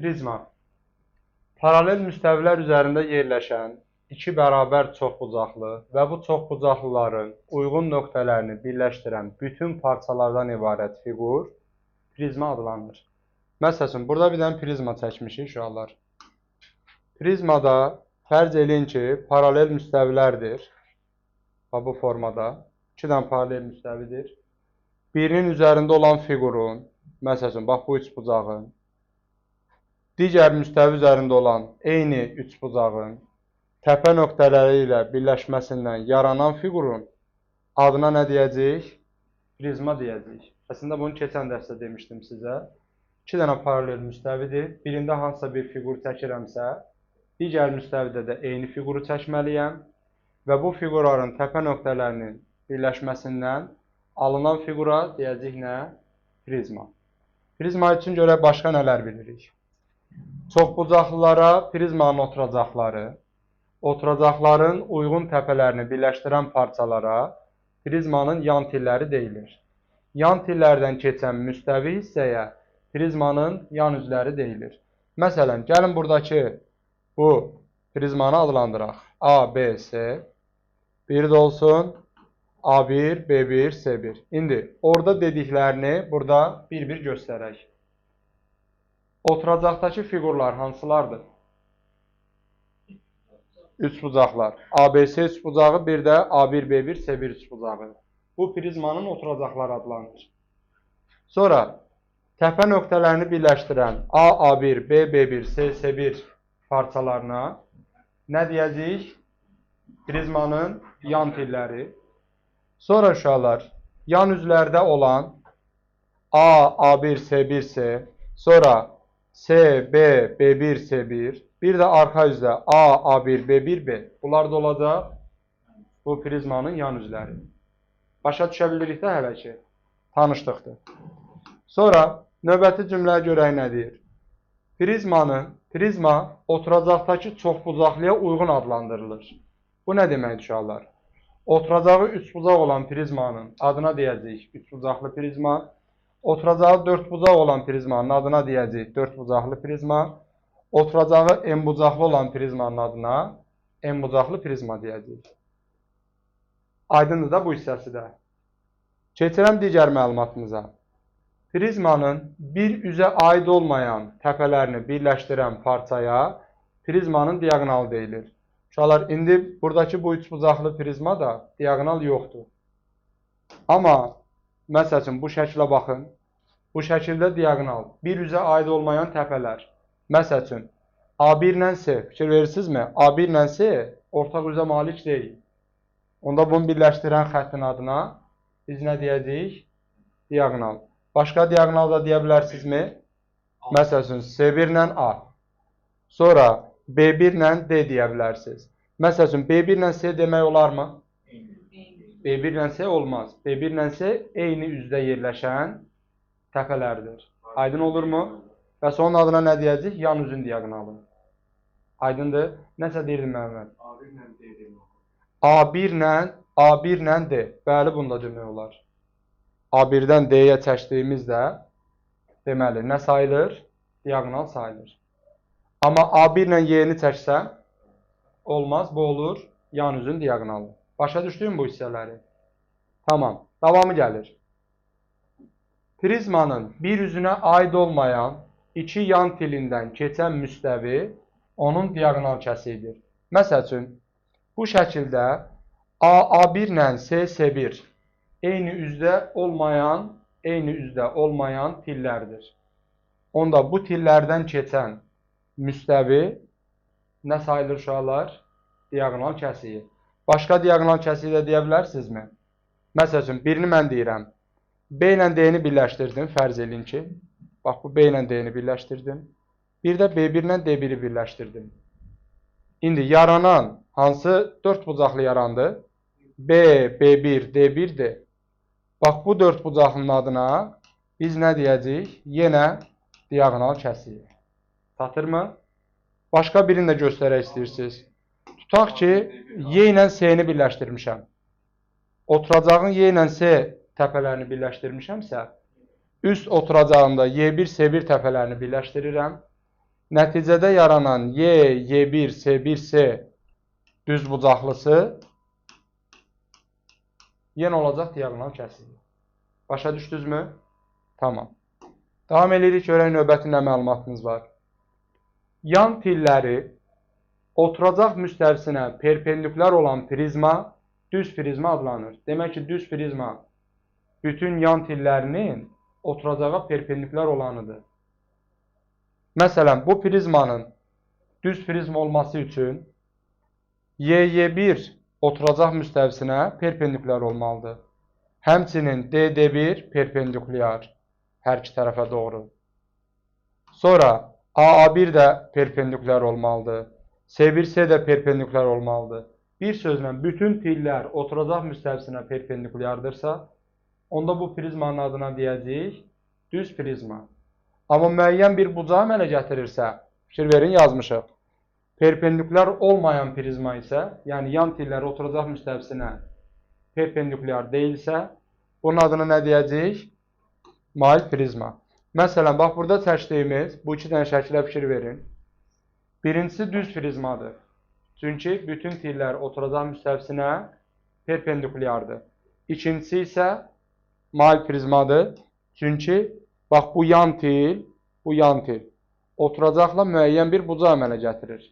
Prizma. Paralel müstəvilər üzərində yerləşən iki bərabər çoxbucaqlı və bu çoxbucaqlıların uyğun nöqtələrini birləşdirən bütün parçalardan ibarət fiqur prizma adlanır. Məsəl üçün, burada bir dənə prizma çəkmişik uşaqlar. Prizmada fərz eləyin ki, paralel müstəvilərdir. Bax, bu formada. İki dənə paralel müstəvidir. Birinin üzərində olan fiqurun, məsəl üçün, bax bu üçbucağın, digər müstəvi üzərində olan eyni üçbucağın təpə nöqtələri ilə birləşməsindən yaranan fiqurun adına nə deyəcəyik? Prizma deyəcəyik. Əslində, bunu keçən dərsdə demişdim sizə. İki dənə paralel müstəvidir. Birində hansısa bir fiqur çəkirəmsə, digər müstəvidə də eyni fiquru çəkməliyəm və bu fiqurların təpə nöqtələrinin birləşməsindən alınan fiqura deyəcəyik nə? Prizma. Prizma üçün görə başqa nələr bilirik? Çoxbucaqlılara prizmanın oturacaqları, oturacaqların uyğun təpələrini birləşdirən parçalara prizmanın yan tilləri deyilir. Yan tillərdən keçən müstəvi hissəyə prizmanın yan üzləri deyilir. Məsələn, gəlin buradakı bu prizmanı adlandıraq. A, B, C. Biri də olsun A1, B1, C1. İndi orada dediklərini burada bir-bir göstərək. Oturacaqdakı fiqurlar hansılardır? Üçbucaqlar. ABC üçbucağı, bir də A1, B1, C1 üçbucağı. Bu prizmanın oturacaqları adlanır. Sonra təpə nöqtələrini birləşdirən A, A1, B, B1, C, C1 parçalarına nə deyəcəyik? Prizmanın yan tilləri. Sonra uşaqlar, yan üzlərdə olan A, A1, C1, C, sonra C, B, B1, C1, bir də arxa üzdə A, A1, B1, B. Bunlar da olacaq bu prizmanın yan üzləri. Başa düşə bilirik də hələ ki, tanışlıqdır. Sonra növbəti cümləyə görək nə deyir? Prizma oturacaqdakı çoxbucaqlıya uyğun adlandırılır. Bu nə deməkdir uşaqlar? Oturacağı üçbucaq olan prizmanın adına deyəcəyik üçbucaqlı prizma. Oturacağı dördbucaq olan prizmanın adına deyəcəyik dördbucaqlı prizma. Oturacağı n-bucaqlı olan prizmanın adına n-bucaqlı prizma deyəcəyik. Aydındır da bu hissəsi də. Keçirəm digər məlumatımıza. Prizmanın bir üzə aid olmayan təpələrini birləşdirən parçaya prizmanın diaqonalı deyilir. Uşaqlar, indi buradakı bu üçbucaqlı prizma da diaqonal yoxdur. Amma, məsəl üçün, bu şəklə baxın. Bu şəkildə diaqonal, bir üzə aid olmayan təpələr. Məsəl üçün, A1 ilə C, fikir verirsinizmi? A1 ilə C ortaq üzə malik deyil. Onda bunu birləşdirən xəttin adına biz nə deyəcəyik? Diaqonal. Başqa diaqonal da deyə bilərsinizmi? Məsəl üçün, C1 ilə A. Sonra B1 ilə D deyə bilərsiniz. Məsəl üçün, B1 ilə C demək olarmı? B1 ilə C olmaz. B1 ilə C eyni üzdə yerləşən təpələrdir. Aydın olurmu? Bəs onun adına nə deyəcəyik? Yan üzün diaqonalı. Aydındır? Nəsə deyirdim Məhəmməd? A1 ilə D demək olar. A1 ilə D. Bəli, bunu da demək olar. A1-dən D-yə çəkdiyimizdə deməli, nə sayılır? Diaqonal sayılır. Amma A1 ilə Y-ni çəksəm, olmaz, bu olur yan üzün diaqonalı. Başa düşdün bu hissələri? Tamam, davamı gəlir. Prizmanın bir üzünə aid olmayan iki yan tilindən keçən müstəvi onun diaqonal kəsiyidir. Məsəl üçün, bu şəkildə A, A1 ilə C, C1 eyni üzdə olmayan tillərdir. Onda bu tillərdən keçən müstəvi nə sayılır uşaqlar? Diaqonal kəsiyi. Başqa diaqonal kəsiyi də deyə bilərsinizmi? Məsəl üçün, birini mən deyirəm. B ilə D-ni birləşdirdim, fərz eləyin ki. Bax, bu B ilə D-ni birləşdirdim. Bir də B1 ilə D1-i birləşdirdim. İndi yaranan hansı dörd bucaqlı yarandı? B, B1, D1, D. Bax, bu dörd bucaqlının adına biz nə deyəcəyik? Yenə diaqonal kəsiyi. Çatırmı? Başqa birini də göstərək istəyirsiniz. Tutaq ki, Y ilə C-ni birləşdirmişəm. Oturacağın Y ilə C təpələrini birləşdirmişəmsə, üst oturacağında Y1, C1 təpələrini birləşdirirəm. Nəticədə yaranan Y, Y1, S1, S düz bucaqlısı yenə olacaq diaqonal kəsiyi. Başa düşdünüzmü? Tamam. Davam edirik, görək növbəti nə məlumatımız var. Yan tilləri oturacaq müstəvisinə perpendikulyar olan prizma düz prizma adlanır. Demək ki, düz prizma bütün yan tillərinin oturacağa perpendikulyar olanıdır. Məsələn, bu prizmanın düz prizma olması üçün Y, Y1 oturacaq müstəvisinə perpendikulyar olmalıdır. Həmçinin D, D1 perpendikulyar hər iki tərəfə doğru. Sonra A, A1 də perpendikulyar olmalıdır. S1, S də perpendikulyar olmalıdır. Bir sözlə, bütün tillər oturacaq müstəvisinə perpendikulyardırsa, onda bu prizmanın adına deyəcəyik düz prizma. Amma müəyyən bir bucağı əmələ gətirirsə, fikir verin, yazmışıq. Perpendikulyar olmayan prizma isə, yəni yan tilləri oturacaq müstəvisinə perpendikulyar deyilsə, bunun adına nə deyəcəyik? Mail prizma. Məsələn, bax, burada çəkdiyimiz bu iki dənə şəkilə fikir verin. Birincisi düz prizmadır. Çünki bütün tillər oturacaq müstəvisinə perpendikulyardır. İkincisi isə mail prizmadır. Çünki bax, bu yan til, bu yan til oturacaqla müəyyən bir bucaq əmələ gətirir.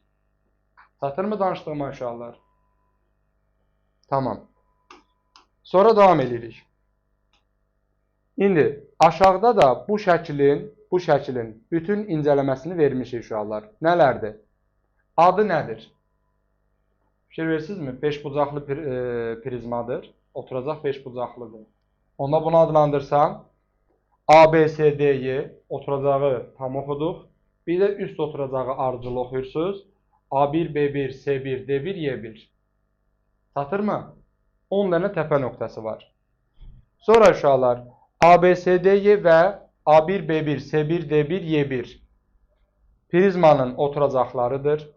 Çatırmı danışdığıma uşaqlar? Tamam. Sonra davam edirik. İndi aşağıda da bu şəklin bütün incələməsini vermişik uşaqlar. Nələrdir? Adı nədir? Fikir versinizmi? 5 bucaqlı prizmadır. Oturacaq 5 bucaqlıdır. Onda bunu adlandırsam A, B, C, D, Y oturacağı tam oxuduq. Bir də üst oturacağı ardıcıl oxuyursunuz. A1, B1, S1, D1, Y1. Çatırmı? 10 dənə təpə nöqtəsi var. Sonra uşaqlar A, B, C, D, Y və A1, B1, S1, D1, Y1 prizmanın oturacaqlarıdır.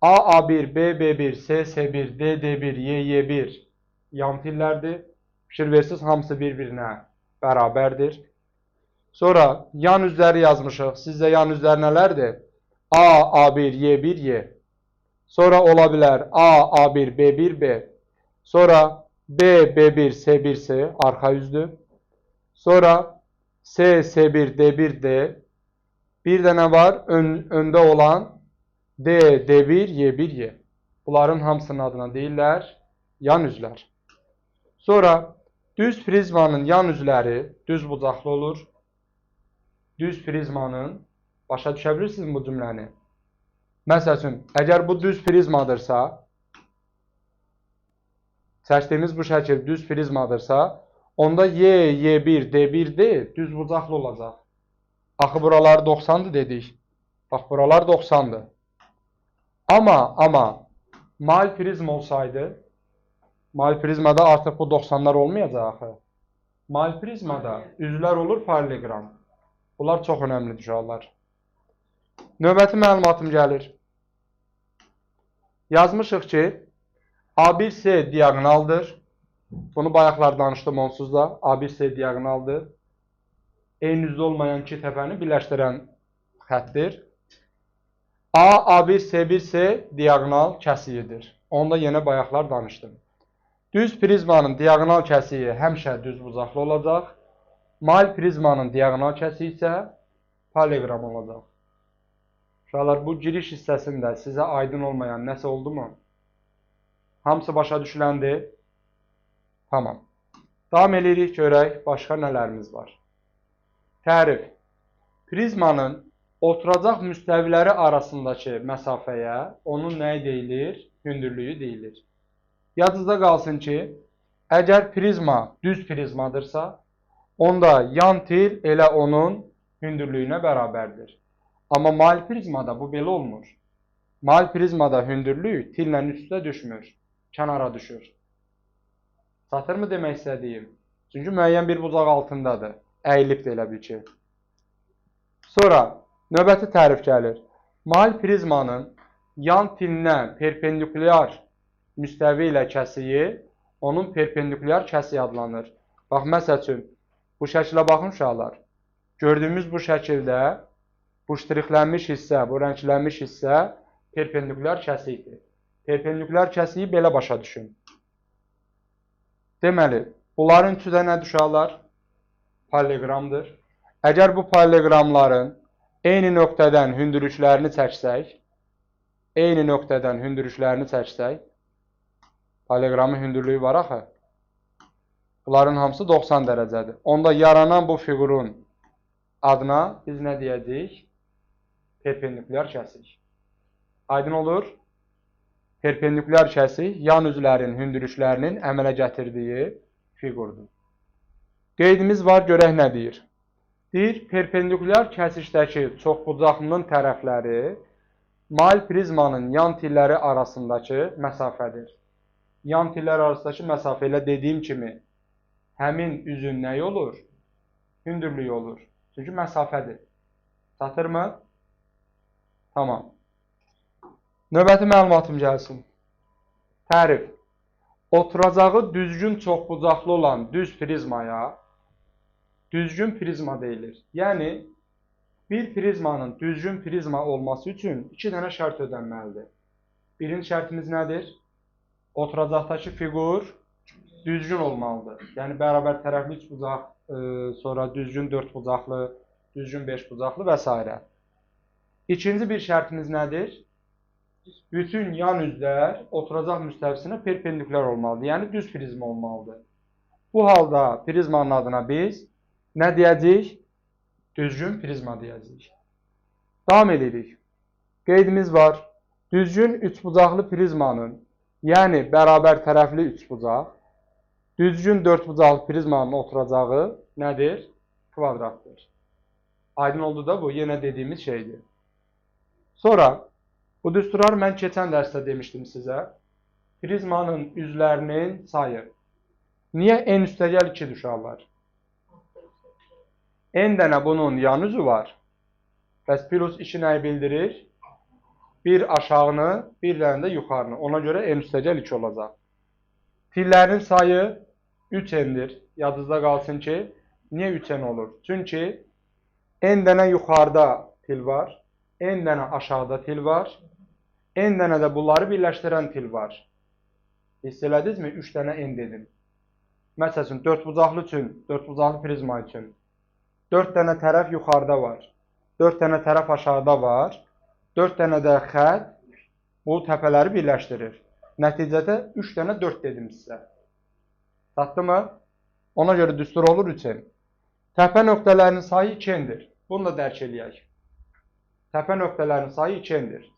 A, A1, B, B1, S, S1, D, D1, Y, Y1 yan tillərdir. Fikir versiniz, hamısı bir-birinə bərabərdir. Sonra yan üzləri yazmışıq. Sizdə yan üzlər nələrdir? A, A1, Y1, Y. Sonra ola bilər A, A1, B1, B. Sonra B, B1, S1, S arxa üzdür. Sonra S, S1, D1, D. Bir dənə var öndə olan D, D1, Y1, Y. Bunların hamısının adına deyirlər yan üzlər. Sonra düz prizmanın yan üzləri düz bucaqlı olur. Düz prizmanın, başa düşə bilirsiniz bu cümləni? Məsəl üçün, əgər bu düz prizmadırsa, çəkdiyimiz bu şəkil düz prizmadırsa, onda Y, Y1, D1, D düz bucaqlı olacaq. Axı buralar 90-dır dedik. Bax, buralar 90-dır. Amma mail prizma olsaydı, mail prizmada artıq bu 90-lar olmayacaq axı. Mail prizmada üzlər olur paralleloqram. Bunlar çox önəmlidir uşaqlar. Növbəti məlumatım gəlir. Yazmışıq ki, A1C diaqonaldır. Bunu bayaqlar danışdım onsuz da. A1C diaqonaldır. Eyni üzdə olmayan iki təpəni birləşdirən xətdir. A, A1, C1, C diaqonal kəsiyidir. Onu da yenə bayaqlar danışdım. Düz prizmanın diaqonal kəsiyi həmişə düz bucaqlı olacaq. Mail prizmanın diaqonal kəsiyi isə paralleloqram olacaq. Uşaqlar, bu giriş hissəsində sizə aydın olmayan nəsə oldu mu? Hamısı başa düşüləndir. Tamam. Davam eləyirik, görək başqa nələrimiz var. Tərif. Prizmanın oturacaq müstəviləri arasındakı məsafəyə onun nəyi deyilir? Hündürlüyü deyilir. Yadınızda qalsın ki, əgər prizma düz prizmadırsa, onda yan til elə onun hündürlüyünə bərabərdir. Amma mail prizmada bu belə olmur. Mail prizmada hündürlük tillə üst-üstə düşmür, kənara düşür. Çatırmı demək istədiyim? Çünki müəyyən bir bucaq altındadır. Əyilibdir elə bil ki. Sonra növbəti tərif gəlir. Mail prizmanın yan tilinə perpendikulyar müstəvi ilə kəsiyi onun perpendikulyar kəsiyi adlanır. Bax, məsəl üçün, bu şəkilə baxın uşaqlar. Gördüyümüz bu şəkildə Bu ştrixlənmiş hissə, bu rənglənmiş hissə perpendikulyar kəsikdir. Perpendikulyar kəsiyi belə başa düşün. Deməli, bunların üçü də nə uşaqlar? Paralleloqramdır. Əgər bu paralleloqramların eyni nöqtədən hündürlüklərini çəksək, eyni nöqtədən hündürlüklərini çəksək, paralleloqramın hündürlüyü var axı. Bunların hamısı 90 dərəcədir. Onda yaranan bu fiqurun adına biz nə deyəcəyik? Perpendikulyar kəsik. Aydın olur? Perpendikulyar kəsik yan üzlərin hündürlüklərinin əmələ gətirdiyi fiqurdur. Qeydimiz var, görək nə deyir. Deyir, perpendikulyar kəsişdəki çoxbucaqlının tərəfləri mail prizmanın yan tilləri arasındakı məsafədir. Yan tillər arasındakı məsafə ilə dediyim kimi həmin üzün nəyi olur? Hündürlüyü olur. Çünki məsafədir. Çatırmı? Tamam. Növbəti məlumatım gəlsin. Tərif. Oturacağı düzgün çoxbucaqlı olan düz prizmaya düzgün prizma deyilir. Yəni, bir prizmanın düzgün prizma olması üçün iki dənə şərt ödənməlidir. Birinci şərtimiz nədir? Oturacaqdakı fiqur düzgün olmalıdır. Yəni, bərabər tərəfli üçbucaq, sonra düzgün dördbucaqlı, düzgün beşbucaqlı və s. İkinci bir şərtimiz nədir? Bütün yan üzlər oturacaq müstəvisinə perpendikulyar olmalıdır. Yəni, düz prizma olmalıdır. Bu halda prizmanın adına biz nə deyəcəyik? Düzgün prizma deyəcəyik. Davam edirik. Qeydimiz var. Düzgün üçbucaqlı prizmanın, yəni bərabər tərəfli üçbucaq, düzgün dördbucaqlı prizmanın oturacağı nədir? Kvadratdır. Aydın oldu da bu, yenə dediyimiz şeydir. Sonra, bu düsturar mən keçən dərsdə demişdim sizə. Prizmanın üzlərinin sayı. Niyə n üstəgəl 2 uşaqlar? N dənə bunun yan üzü var. Bəs plus 2 nəyi bildirir? Bir aşağını, bir dənə də yuxarını. Ona görə n üstəgəl 2 olacaq. Tillərin sayı 3n-dir. Yadınızda qalsın ki, niyə 3n olur? Çünki n dənə yuxarıda til var, n dənə aşağıda til var, n dənə də bunları birləşdirən til var. Hiss elədinizmi? 3 dənə n dedim. Məsəl üçün, dördbucaqlı üçün, dördbucaqlı prizma üçün 4 dənə tərəf yuxarıda var, 4 dənə tərəf aşağıda var, 4 dənə də xətt bu təpələri birləşdirir. Nəticədə 3 dənə 4 dedim sizə. Çatdı mı? Ona görə düstur olur 3n. Təpə nöqtələrinin sayı 2n-dir. Bunu da dərk eləyək. Təpə nöqtələrinin sayı 2n-dir.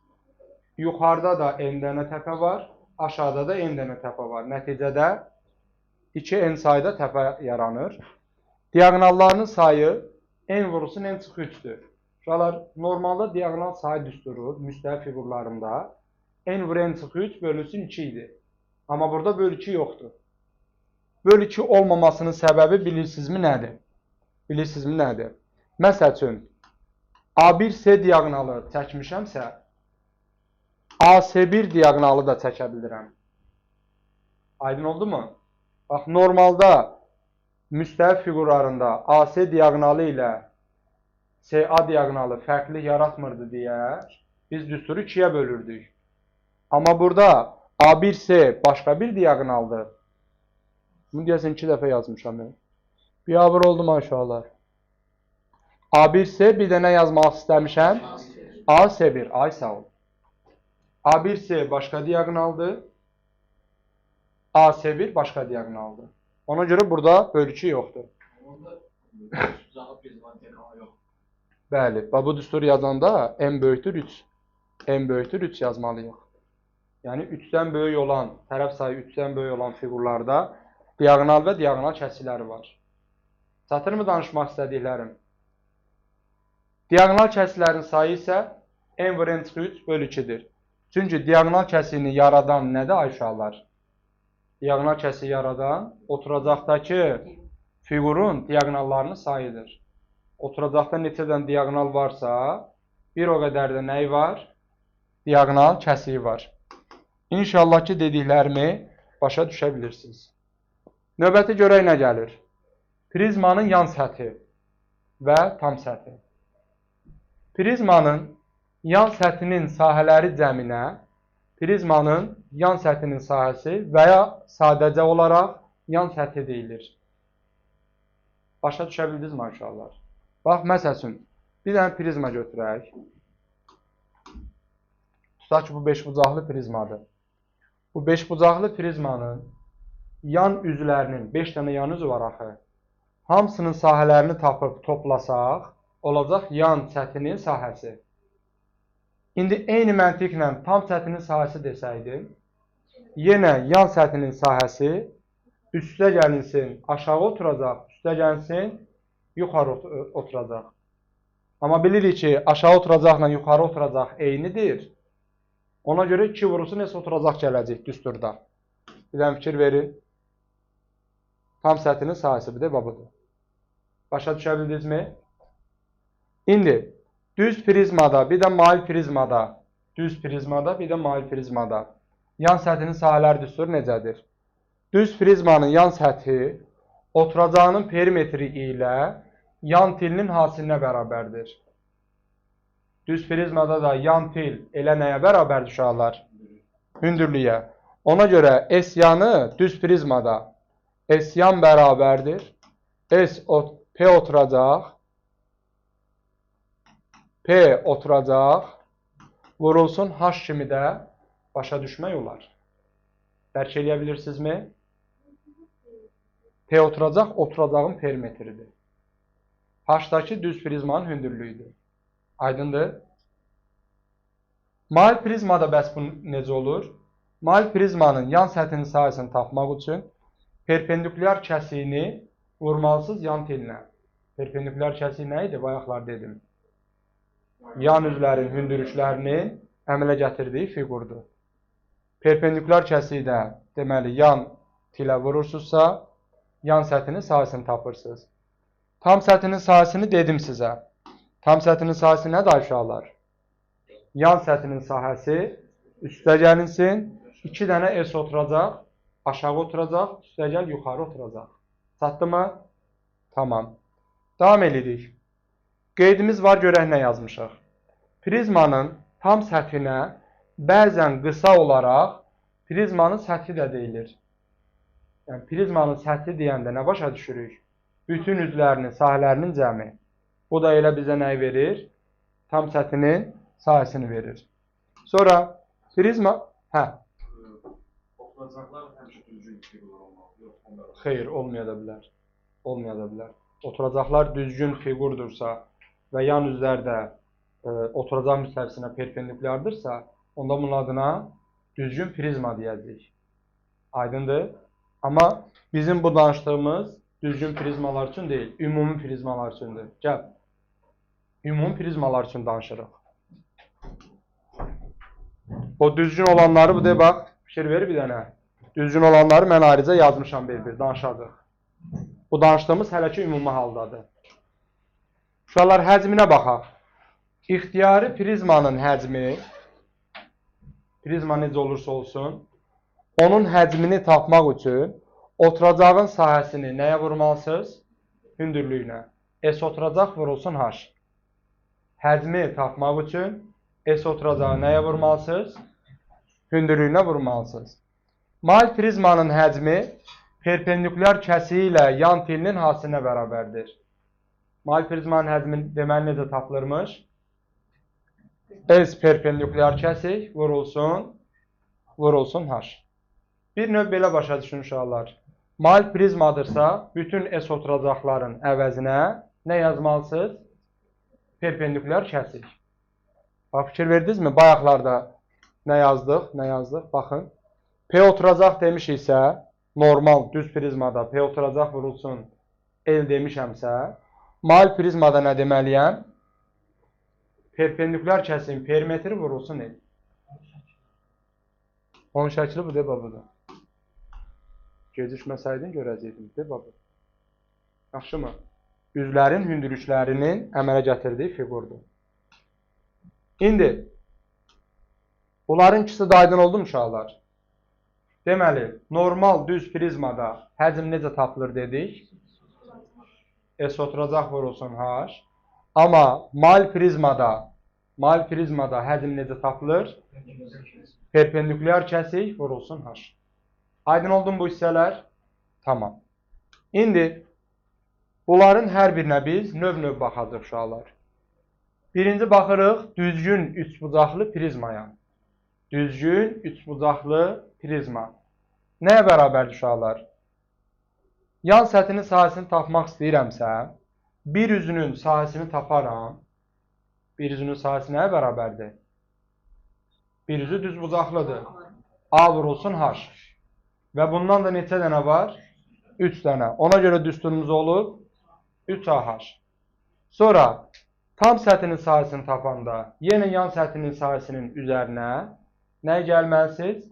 Yuxarıda da n dənə təpə var, aşağıda da n dənə təpə var. Nəticədə 2n sayda təpə yaranır. Diaqonallarının sayı n vurulsun n çıx 3-dür. Uşaqlar, normalda diaqonal sayı düsturu müstəvi fiqurlarında n vur n çıx 3 bölünsün 2 idi. Amma burada böl 2 yoxdur. Böl 2 olmamasının səbəbi bilirsinizmi nədir? Bilirsinizmi nədir? Məsəl üçün, A1C diaqonalı çəkmişəmsə, AC1 diaqonalı da çəkə bilirəm. Aydın oldu mu? Bax, normalda müstəvi fiqurlarında AC diaqonalı ilə CA diaqonalı fərqli yaratmırdı deyə biz düsturu 2-yə bölürdük. Amma burada A1C başqa bir diaqonaldır. Bunu deyəsən 2 dəfə yazmışam. Biabır oldum uşaqlar. A1C bir də nə yazmaq istəmişəm? AC1. Ay sağ ol. A1C başqa diaqonaldır. AC1 başqa diaqonaldır. Ona görə burada bölükü yoxdur. Bəli, bu düsturu yazanda n böyükdür 3. N böyükdür 3 yazmalıyıq. Yəni 3-dən böyük olan, tərəf sayı 3-dən böyük olan fiqurlarda diaqonal və diaqonal kəsikləri var. Çatır mı danışmaq istədiklərim? Diaqonal kəsiklərin sayı isə n vur n çıx 3 bölü 2-dir. Çünki diaqonal kəsiyini yaradan nədir ay uşaqlar? Diaqonal kəsiyi yaradan oturacaqdakı fiqurun diaqonallarının sayıdır. Oturacaqda neçədən diaqonal varsa, bir o qədər də nəyi var? Diaqonal kəsiyi var. İnşallah ki, dediklərimi başa düşə bilirsiniz. Növbəti görək nə gəlir? Prizmanın yan səthi və tam səthi. Prizmanın yan səthinin sahələri cəminə, prizmanın yan səthinin sahəsi və ya sadəcə olaraq yan səthi deyilir. Başa düşə bildinizmi, uşaqlar? Bax, məsəl üçün, bir dənə prizma götürək. Tutaq ki, bu beşbucaqlı prizmadır. Bu beşbucaqlı prizmanın yan üzlərinin, 5 dənə yan üzü var axı, hamısının sahələrini tapıb toplasaq, olacaq yan səthinin sahəsi. İndi eyni məntiqlə tam səthinin sahəsi desəydim, yenə yan səthinin sahəsi üstə gəlinsin, aşağı oturacaq, üstə gəlinsin, yuxarı oturacaq. Amma bilirik ki, aşağı oturacaqla yuxarı oturacaq eynidir. Ona görə 2 vurulsun, S oturacaq gələcək düsturda. Bir dənə fikir verin. Tam səthinin sahəsi bir də budur. Başa düşə bildinizmi? İndi düz prizmada, bir də mail prizmada, düz prizmada, bir də mail prizmada yan səthinin sahələri düsturu necədir? Düz prizmanın yan səthi oturacağının perimetri ilə yan tilinin hasilinə bərabərdir. Düz prizmada da yan til elə nəyə bərabərdir uşaqlar? Hündürlüyə. Ona görə S yanı düz prizmada S yan bərabərdir. S P oturacaq. P oturacaq. Vurulsun H kimi də başa düşmək olar. Dərk eləyə bilirsinizmi? P oturacaq, oturacağın perimetridir. H-dakı düz prizmanın hündürlüyüdür. Aydındır? Mail prizmada bəs bu necə olur? Mail prizmanın yan səthinin sahəsini tapmaq üçün perpendikulyar kəsiyini vurmalısınız yan tilinə. Perpendikulyar kəsiyi nə idi? Bayaqlar dedim. Yan üzlərin hündürlüklərinin əmələ gətirdiyi fiqurdur. Perpendikulyar kəsiyi də deməli yan tilə vurursunuzsa, yan səthinin sahəsini tapırsınız. Tam səthinin sahəsini dedim sizə. Tam səthinin sahəsi nədir uşaqlar? Yan səthinin sahəsi üstə gəlinsin, 2 dənə S oturacaq, aşağı oturacaq, üstə gəl yuxarı oturacaq. Çatdı mı? Tamam. Davam edirik. Qeydimiz var, görək nə yazmışıq. Prizmanın tam səthinə bəzən qısa olaraq prizmanın səthi də deyilir. Yəni, prizmanın səthi deyəndə nə başa düşürük? Bütün üzlərinin, sahələrinin cəmi. Bu da elə bizə nəyi verir? Tam səthinin sahəsini verir. Sonra prizma... Hə? Oturacaqlar həmişə düzgün fiqurlar olmalıdır, yox onlar? Xeyr, olmaya da bilər. Olmaya da bilər. Oturacaqlar düzgün fiqurdursa və yan üzlərdə oturacaq müstəvisinə perpendikulyardırsa, onda bunun adına düzgün prizma deyəcəyik. Aydındır? Amma bizim bu danışdığımız düzgün prizmalar üçün deyil, ümumi prizmalar üçündür. Gəl. Ümumi prizmalar üçün danışırıq. O düzgün olanları bu deyə bax, fikir ver bir dənə. Düzgün olanları mən ayrıca yazmışam bir-bir, danışacaq. Bu danışdığımız hələ ki ümumi haldadır. Uşaqlar, həcminə baxaq. İxtiyari prizmanın həcmi, prizma necə olursa olsun, onun həcmini tapmaq üçün oturacağın sahəsini nəyə vurmalısınız? Hündürlüyünə. S oturacaq vurulsun H. Həcmi tapmaq üçün S oturacağı nəyə vurmalısınız? Hündürlüyünə vurmalısınız. Mail prizmanın həcmi perpendikulyar kəsiyi ilə yan tilinin hasilinə bərabərdir. Mail prizmanın həcmi deməli necə tapılırmış? S perpendikulyar kəsik vurulsun, vurulsun H. Bir növ belə başa düşün uşaqlar. Mail prizmadırsa, bütün S oturacaqların əvəzinə nə yazmalısınız? Perpendikulyar kəsik. Bax, fikir verdinizmi? Bayaqlarda nə yazdıq? Nə yazdıq? Baxın. P oturacaq demişiksə, normal düz prizmada P oturacaq vurulsun L demişəmsə, mail prizmada nə deməliyəm? Perpendikulyar kəsiyin perimetri vurulsun L. Onun şəkli bu, deyil, budur. Gecikməsəydin görəcəkdim, deyil, bu. Yaxşı mı? Üzlərin hündürlüklərinin əmələ gətirdiyi fiqurdur. İndi, bunların ikisi də aydın oldu mu uşaqlar? Deməli, normal düz prizmada həcm necə tapılır dedik? S oturacaq vurulsun H. Amma mail prizmada həcm necə tapılır? Perpendikulyar kəsik vurulsun H. Aydın oldu mu bu hissələr? Tamam. İndi bunların hər birinə biz növ-növ baxacaq uşaqlar. Birinci baxırıq düzgün üçbucaqlı prizmaya. Düzgün üçbucaqlı prizma. Nəyə bərabərdir uşaqlar? Yan səthinin sahəsini tapmaq istəyirəmsə, bir üzünün sahəsini taparam. Bir üzünün sahəsi nəyə bərabərdir? Bir üzü düzbucaqlıdır. A vurulsun H. Və bundan da neçə dənə var? 3 dənə. Ona görə düsturumuz olub 3AH. Sonra tam səthinin sahəsini tapanda yenə yan səthinin sahəsinin üzərinə nəyə gəlməlisiniz?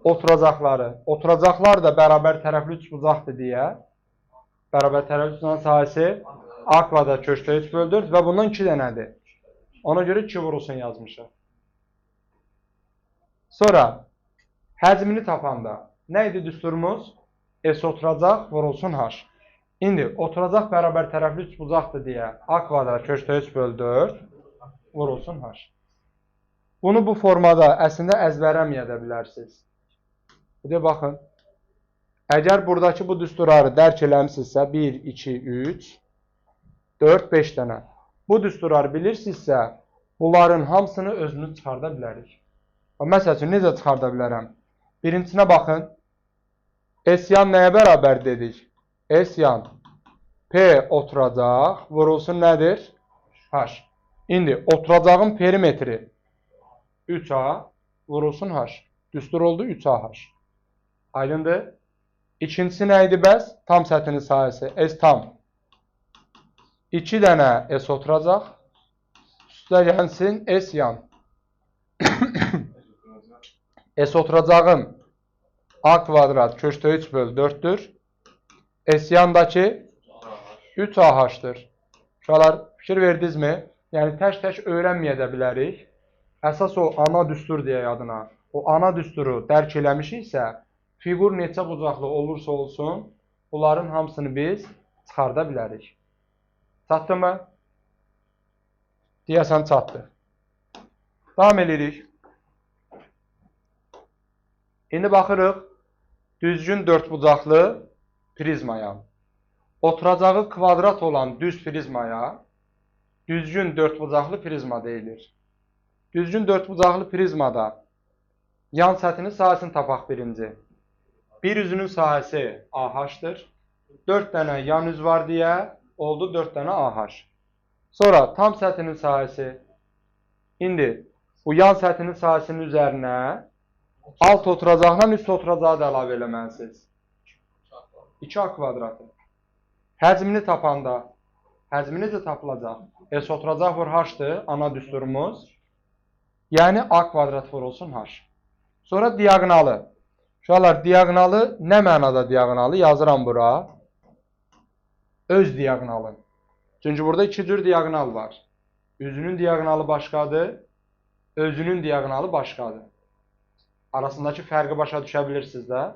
Oturacaqları. Oturacaqlar da bərabər tərəfli üçbucaqdır deyə bərabər tərəfli üçbucağın sahəsi A kvadrat kökdə 3 böl 4 və bundan 2 dənədir. Ona görə 2 vurulsun yazmışıq. Sonra həcmini tapanda nə idi düsturumuz? S oturacaq vurulsun H. İndi oturacaq bərabər tərəfli üçbucaqdır deyə A kvadrat kökdə 3 böl 4 vurulsun H. Bunu bu formada əslində əzbərləməyə də bilərsiniz. Bir də baxın. Əgər buradakı bu düsturları dərk eləmisinizsə 1, 2, 3, 4, 5 dənə. Bu düsturları bilirsinizsə bunların hamısını özümüz çıxarda bilərik. Məsəl üçün, necə çıxarda bilərəm? Birincisinə baxın. S yan nəyə bərabər dedik? S yan P oturacaq, vurulsun nədir? H. İndi oturacağın perimetri 3A vurulsun H. Düstur oldu 3AH. Aydındır? İkincisi nə idi bəs? Tam səthinin sahəsi. S tam. 2 dənə S oturacaq. Üstə gəlsin S yan. S oturacağım A kvadrat kökdə 3 böl 4-dür. S yandakı 3AH-dır. Uşaqlar, fikir verdinizmi? Yəni, tək-tək öyrənməyə də bilərik. Əsas o ana düstur deyə adına. O ana düsturu dərk eləmişiksə, fiqur neçə bucaqlı olursa olsun, bunların hamısını biz çıxarda bilərik. Çatdı mı? Deyəsən çatdı. Davam edirik. İndi baxırıq düzgün dördbucaqlı prizmaya. Oturacağı kvadrat olan düz prizmaya düzgün dördbucaqlı prizma deyilir. Düzgün dördbucaqlı prizmada yan səthinin sahəsini tapaq birinci. Bir üzünün sahəsi AH-dır. 4 dənə yan üz var deyə oldu 4 dənə AH. Sonra tam səthinin sahəsi. İndi bu yan səthinin sahəsinin üzərinə alt oturacaqla üst oturacağı da əlavə eləməlisiniz. 2A kvadratı. Həcmini tapanda, həcmi necə tapılacaq? S oturacaq vur H-dır, ana düsturumuz. Yəni A kvadrat vurulsun H. Sonra diaqonalı. Uşaqlar, diaqonalı nə mənada diaqonalı? Yazıram bura. Öz diaqonalı. Çünki burada iki cür diaqonal var. Üzünün diaqonalı başqadır, özünün diaqonalı başqadır. Arasındakı fərqi başa düşə bilirsiniz də.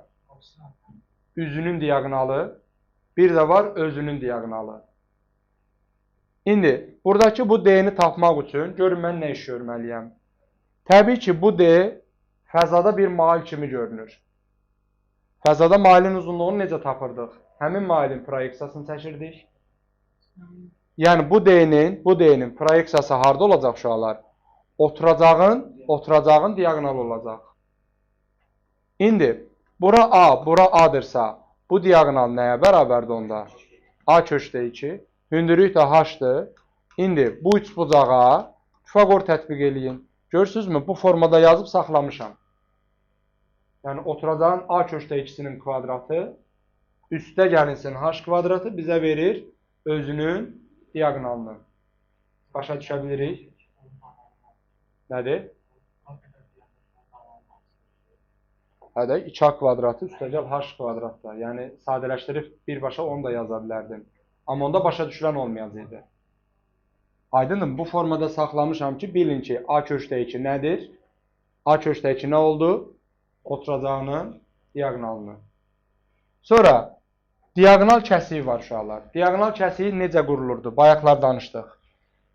Üzünün diaqonalı, bir də var özünün diaqonalı. İndi, buradakı bu D-ni tapmaq üçün, görün mən nə iş görməliyəm. Təbii ki, bu D fəzada bir mail kimi görünür. Fəzada mailin uzunluğunu necə tapırdıq? Həmin mailin proyeksiyasını çəkirdik. Yəni, bu D-nin proyeksiyası harda olacaq uşaqlar? Oturacağın diaqonalı olacaq. İndi, bura A, bura A-dırsa, bu diaqonal nəyə bərabərdir onda? A kökdə 2, hündürlük də H-dır. İndi, bu üçbucağa Pifaqor tətbiq eləyin. Görürsünüzmü? Bu formada yazıb saxlamışam. Yəni, oturacağın A kökdə 2-sinin kvadratı, üstə gəlinsin H kvadratı bizə verir özünün diaqonalını. Başa düşə bilirik? Nədir? Hə də 2A kvadratı üstəgəl H kvadratda. Yəni, sadələşdirib birbaşa onu da yaza bilərdim. Amma onda başa düşülən olmayacaqdı. Aydındır, bu formada saxlamışam ki, bilin ki, A kökdə 2 nədir? A kökdə 2 nə oldu? Oturacağının diaqonalını. Sonra, diaqonal kəsiyi var uşaqlar. Diaqonal kəsiyi necə qurulurdu? Bayaqlar danışdıq.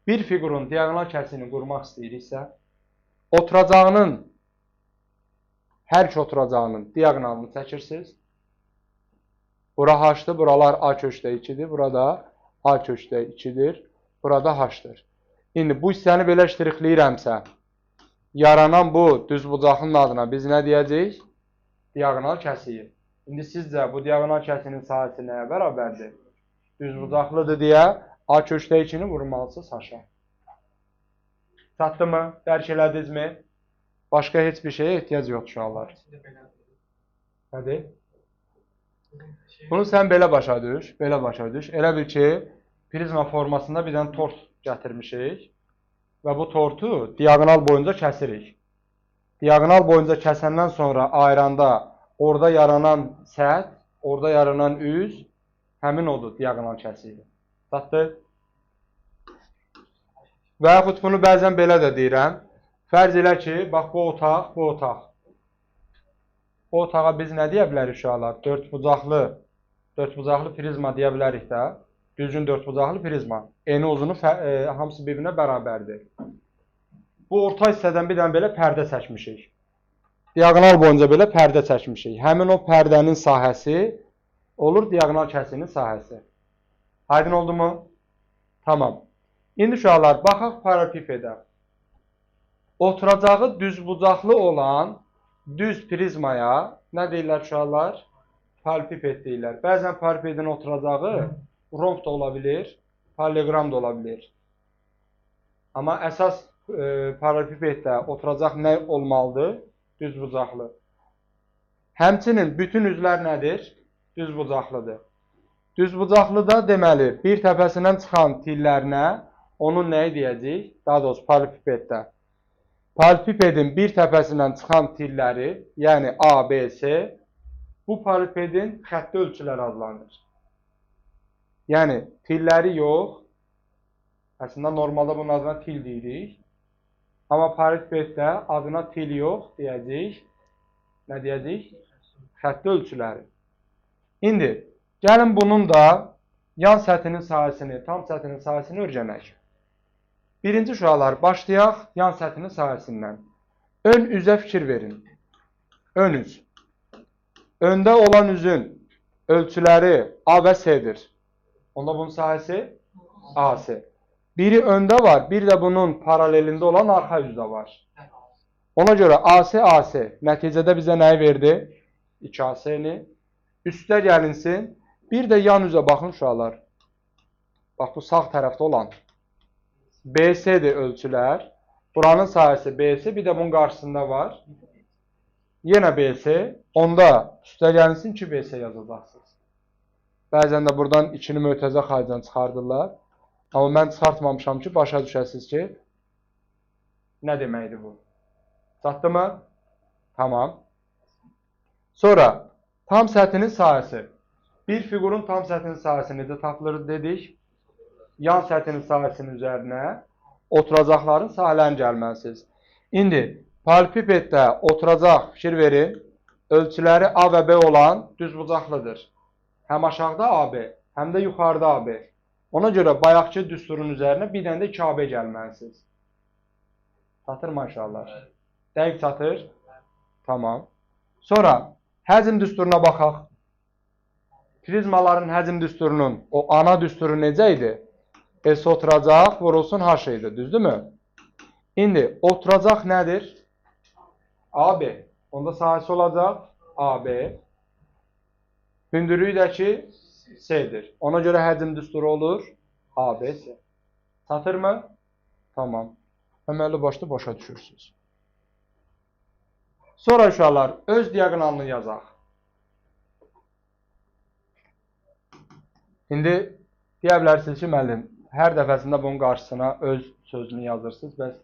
Bir fiqurun diaqonal kəsiyini qurmaq istəyiriksə, oturacağının, hər iki oturacağının diaqonalını çəkirsiniz. Bura H-dır, buralar A kökdə 2-dir, burada A kökdə 2-dir, burada H-dır. İndi bu hissəni belə ştrixləyirəmsə, yaranan bu düzbucaqlının adına biz nə deyəcəyik? Diaqonal kəsiyi. İndi sizcə bu diaqonal kəsiyinin sahəsi nəyə bərabərdir? Düzbucaqlıdır deyə A kökdə 2-ni vurmalısınız H-a. Çatdı mı? Dərk elədinizmi? Başqa heç bir şeyə ehtiyac yoxdur uşaqlar. Nədir? Bunu sən belə başa düş, belə başa düş. Elə bil ki, prizma formasında bir dənə tort gətirmişik və bu tortu diaqonal boyunca kəsirik. Diaqonal boyunca kəsəndən sonra ayıranda orada yaranan səth, orada yaranan üz həmin odur diaqonal kəsiyi. Çatdı? Və yaxud bunu bəzən belə də deyirəm. Fərz elə ki, bax bu otaq, bu otaq. Bu otağa biz nə deyə bilərik uşaqlar? Dördbucaqlı prizma deyə bilərik də. Düzgün dördbucaqlı prizma. Eni uzunu hamısı bir-birinə bərabərdir. Bu orta hissədən bir dənə belə pərdə çəkmişik. Diaqonal boyunca belə pərdə çəkmişik. Həmin o pərdənin sahəsi olur diaqonal kəsiyinin sahəsi. Aydın oldu mu? Tamam. İndi uşaqlar, baxaq paralelpipedə. Oturacağı düzbucaqlı olan düz prizmaya nə deyirlər uşaqlar? Paralelpiped deyirlər. Bəzən paralelpipedin oturacağı romb da ola bilir, paralleloqram da ola bilir. Amma əsas paralelpipeddə oturacaq nə olmalıdır? Düzbucaqlı. Həmçinin bütün üzlər nədir? Düzbucaqlıdır. Düzbucaqlıda deməli, bir təpəsindən çıxan tillərinə onun nəyi deyəcəyik? Daha doğrusu paralelpipeddə. Paralelpipedin bir təpəsindən çıxan tilləri, yəni A, B, C, bu paralelpipedin xətti ölçüləri adlanır. Yəni, tilləri yox, əslində normalda bunun adına til deyirik. Amma paralelpipeddə adına til yox deyəcəyik. Nə deyəcəyik? Xətti ölçüləri. İndi, gəlin bunun da yan səthinin sahəsini, tam səthinin sahəsini öyrənək. Birinci uşaqlar, başlayaq yan səthinin sahəsindən. Ön üzə fikir verin. Ön üz. Öndə olan üzün ölçüləri A və S-dir. Onda bunun sahəsi AC. Biri öndə var, bir də bunun paralelində olan arxa üzdə var. Ona görə AC, AC. Nəticədə bizə nəyi verdi? 2AC-ni. Üstə gəlinsin. Bir də yan üzə baxın uşaqlar. Bax, bu sağ tərəfdə olan BC-dir ölçülər. Buranın sahəsi BC, bir də bunun qarşısında var. Yenə BC. Onda üstə gəlinsin 2BC yazacaqsınız. Bəzən də buradan 2-ni mötərizə xaricdən çıxardırlar. Amma mən çıxartmamışam ki, başa düşəsiniz ki, nə deməkdir bu? Çatdı mı? Tamam. Sonra tam səthinin sahəsi. Bir fiqurun tam səthinin sahəsi necə tapılır dedik? Yan səthinin sahəsinin üzərinə oturacaqların sahələrini gəlməlisiniz. İndi paralelpipeddə oturacaq, fikir verin, ölçüləri A və B olan düzbucaqlıdır. Həm aşağıda AB, həm də yuxarıda AB. Ona görə bayaqki düsturun üzərinə bir dənə də 2AB gəlməlisiniz. Çatır maşallah. Dəqiq çatır? Tamam. Sonra həcm düsturuna baxaq. Prizmaların həcm düsturunun o ana düsturu necə idi? S oturacaq, vurulsun H idi, düzdürmü? İndi oturacaq nədir? AB. Onda sahəsi olacaq AB. Hündürlüyü də ki C-dir. Ona görə həcm düsturu olur ABC. Çatır mı? Tamam. Əməlli başlı başa düşürsünüz. Sonra uşaqlar öz diaqonalını yazaq. İndi deyə bilərsiniz ki, müəllim, hər dəfəsində bunun qarşısına öz sözünü yazırsınız. Bəs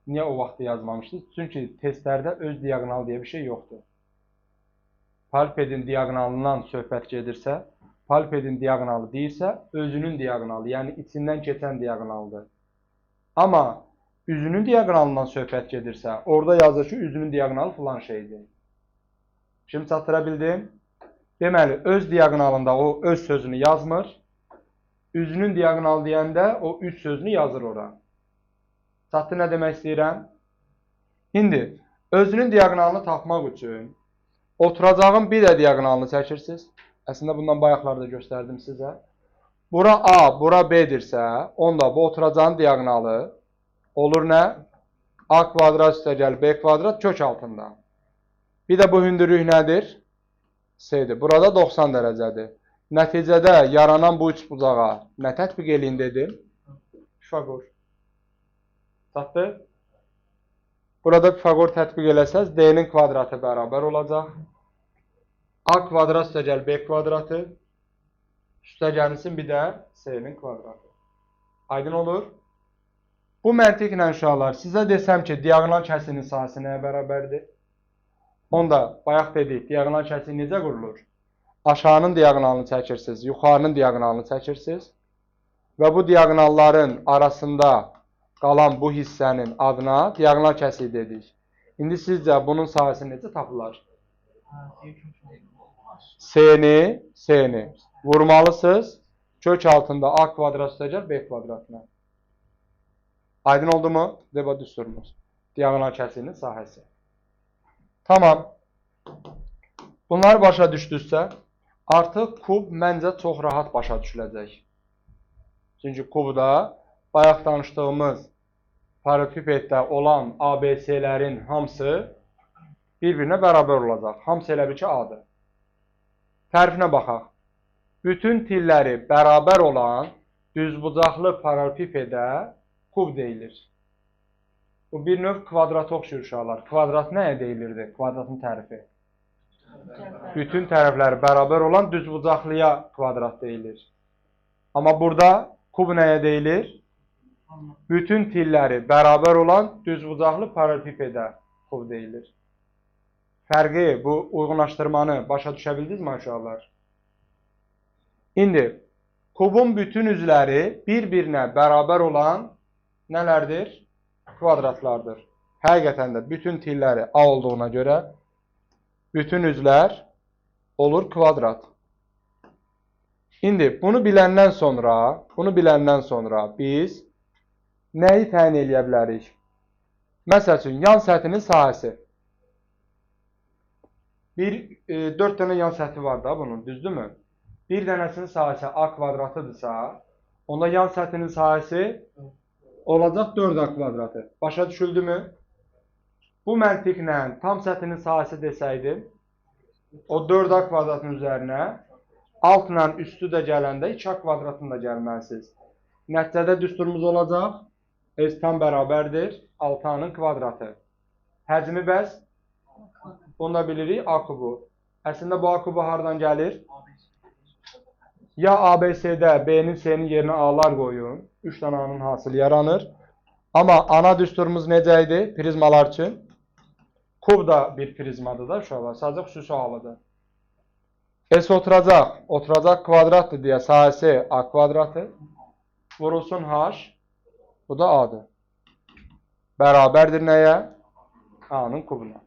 niyə o vaxtda yazmamışsınız? Çünki testlərdə öz diaqonal deyə bir şey yoxdur. Paralelipedin diaqonalından söhbət gedirsə, paralelipedin diaqonalı deyirsə, özünün diaqonalı, yəni içindən keçən diaqonalıdır. Amma üzünün diaqonalından söhbət gedirsə, orada yazır ki, üzünün diaqonalı filan şeydir. Şimdi çatdıra bildim? Deməli, öz diaqonalında o öz sözünü yazmır. Üzünün diaqonalı deyəndə o üz sözünü yazır ora. Çatdı nə demək istəyirəm? İndi özünün diaqonalını tapmaq üçün oturacağın bir də diaqonalını çəkirsiniz. Əslində bundan bayaqlarda göstərdim sizə. Bura A, bura B-dirsə, onda bu oturacağın diaqonalı olur nə? A kvadrat üstəgəl B kvadrat kök altında. Bir də bu hündürlük nədir? C-dir. Burada 90 dərəcədir. Nəticədə yaranan bu üçbucağa nə tətbiq eləyin dedim? Pifaqor. Çatdı? Burada Pifaqor tətbiq eləsəz, D-nin kvadratı bərabər olacaq. A kvadrat üstəgəl B kvadratı üstəgəlsin bir də C-nin kvadratı. Aydın olur? Bu məntiqlə uşaqlar, sizə desəm ki, diaqonal kəsiyinin sahəsi nəyə bərabərdir? Onda bayaq dedik, diaqonal kəsiyi necə qurulur? Aşağının diaqonalını çəkirsiniz, yuxarının diaqonalını çəkirsiniz və bu diaqonalların arasında qalan bu hissənin adına diaqonal kəsiyi dedik. İndi sizcə bunun sahəsi necə tapılar? C-ni vurmalısınız. Kök altında A kvadrat üstəgəl B kvadratına. Aydın oldu mu? Deba düsturumuz. Diaqonal kəsiyinin sahəsi. Tamam. Bunları başa düşdünüzsə, artıq kub məncə çox rahat başa düşüləcək. Çünki kubda bayaq danışdığımız paralelipipeddə olan ABC-lərin hamısı bir-birinə bərabər olacaq. Hamısı elə bil ki, A-dır. Tərifinə baxaq. Bütün tilləri bərabər olan düzbucaqlı paralelipipedə kub deyilir. Bu bir növ kvadrata oxşuyur uşaqlar. Kvadrat nəyə deyilirdi? Kvadratın tərifi. Bütün tərəfləri bərabər olan düzbucaqlıya kvadrat deyilir. Amma burada kub nəyə deyilir? Bütün tilləri bərabər olan düzbucaqlı paralelipipedə kub deyilir. Fərqi, bu uyğunlaşdırmanı başa düşə bildinizmi uşaqlar? İndi, kubun bütün üzləri bir-birinə bərabər olan nələrdir? Kvadratlardır. Həqiqətən də bütün tilləri A olduğuna görə bütün üzlər olur kvadrat. İndi bunu biləndən sonra, biz nəyi təyin eləyə bilərik? Məsəl üçün, yan səthinin sahəsi. 4 dənə yan səthi var da bunun, düzdürmü? Bir dənəsinin sahəsi A kvadratıdırsa, onda yan səthinin sahəsi olacaq 4A kvadratı. Başa düşüldümü? Bu məntiqlə tam səthinin sahəsi desəydim, o 4A kvadratının üzərinə altla üstü də gələndə 2A kvadratını da gəlməlisiniz. Nəticədə düsturumuz olacaq. S tam bərabərdir 6A-nın kvadratı. Həcmi bəs? Bunu da bilirik, A kubu. Əslində bu A kubu hardan gəlir? Ya ABC-də B-nin, C-nin yerinə A-lar qoyun. 3 dənə A-nın hasılı yaranır. Amma ana düsturumuz necə idi prizmalar üçün? Kub da bir prizmadır da uşaqlar, sadəcə xüsusi halıdır. S oturacaq, oturacaq kvadratdır deyə sahəsi A kvadratı. Vurulsun H, bu da A-dır. Bərabərdir nəyə? A-nın kubuna.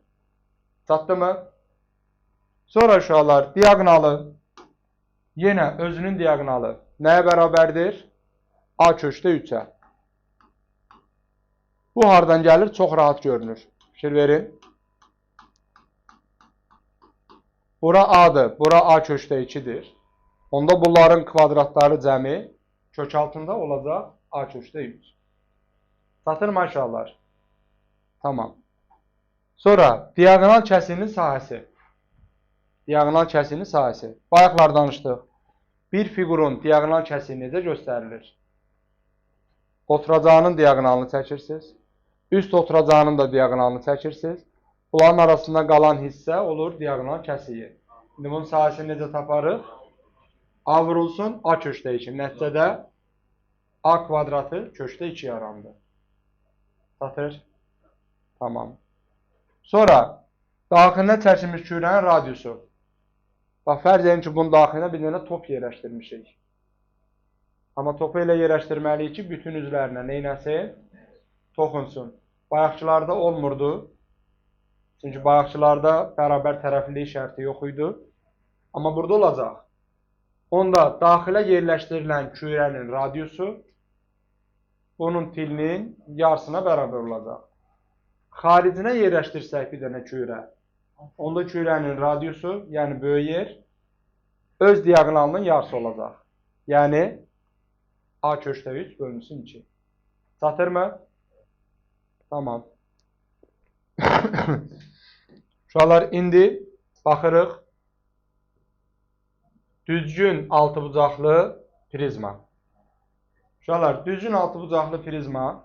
Çatdı mı? Sonra uşaqlar, diaqonalı, yenə özünün diaqonalı nəyə bərabərdir? A kökdə 3-ə. Bu hardan gəlir? Çox rahat görünür. Fikir verin. Bura A-dır, bura A kökdə 2-dir. Onda bunların kvadratları cəmi kök altında olacaq A kökdə 3. Çatır mı uşaqlar? Tamam. Sonra diaqonal kəsiyinin sahəsi. Diaqonal kəsiyinin sahəsi. Bayaqlar danışdıq. Bir fiqurun diaqonal kəsiyi necə göstərilir? Oturacağının diaqonalını çəkirsiniz. Üst oturacağının da diaqonalını çəkirsiniz. Bunların arasında qalan hissə olur diaqonal kəsiyi. İndi bunun sahəsini necə taparıq? A vurulsun, A kökdə 2. Nəticədə A kvadratı kökdə 2 yarandı. Çatır? Tamam. Sonra daxilinə çəkilmiş kürənin radiusu. Bax, fərz edin ki, bunun daxilinə bir dənə top yerləşdirmişik. Amma topu elə yerləşdirməliyik ki, bütün üzlərinə neynəsin? Toxunsun. Bayaqçılarda olmurdu. Çünki bayaqçılarda bərabər tərəflilik şərti yox idi. Amma burada olacaq. Onda daxilə yerləşdirilən kürənin radiusu bunun tilinin yarısına bərabər olacaq. Xaricinə yerləşdirsək bir dənə kürə, onda kürənin radiusu, yəni böyük yer, öz diaqonalının yarısı olacaq. Yəni A kökdə 3 bölünsün 2. Çatırmı? Tamam. Uşaqlar, indi baxırıq. Düzgün altıbucaqlı prizma. Uşaqlar, düzgün altıbucaqlı prizma,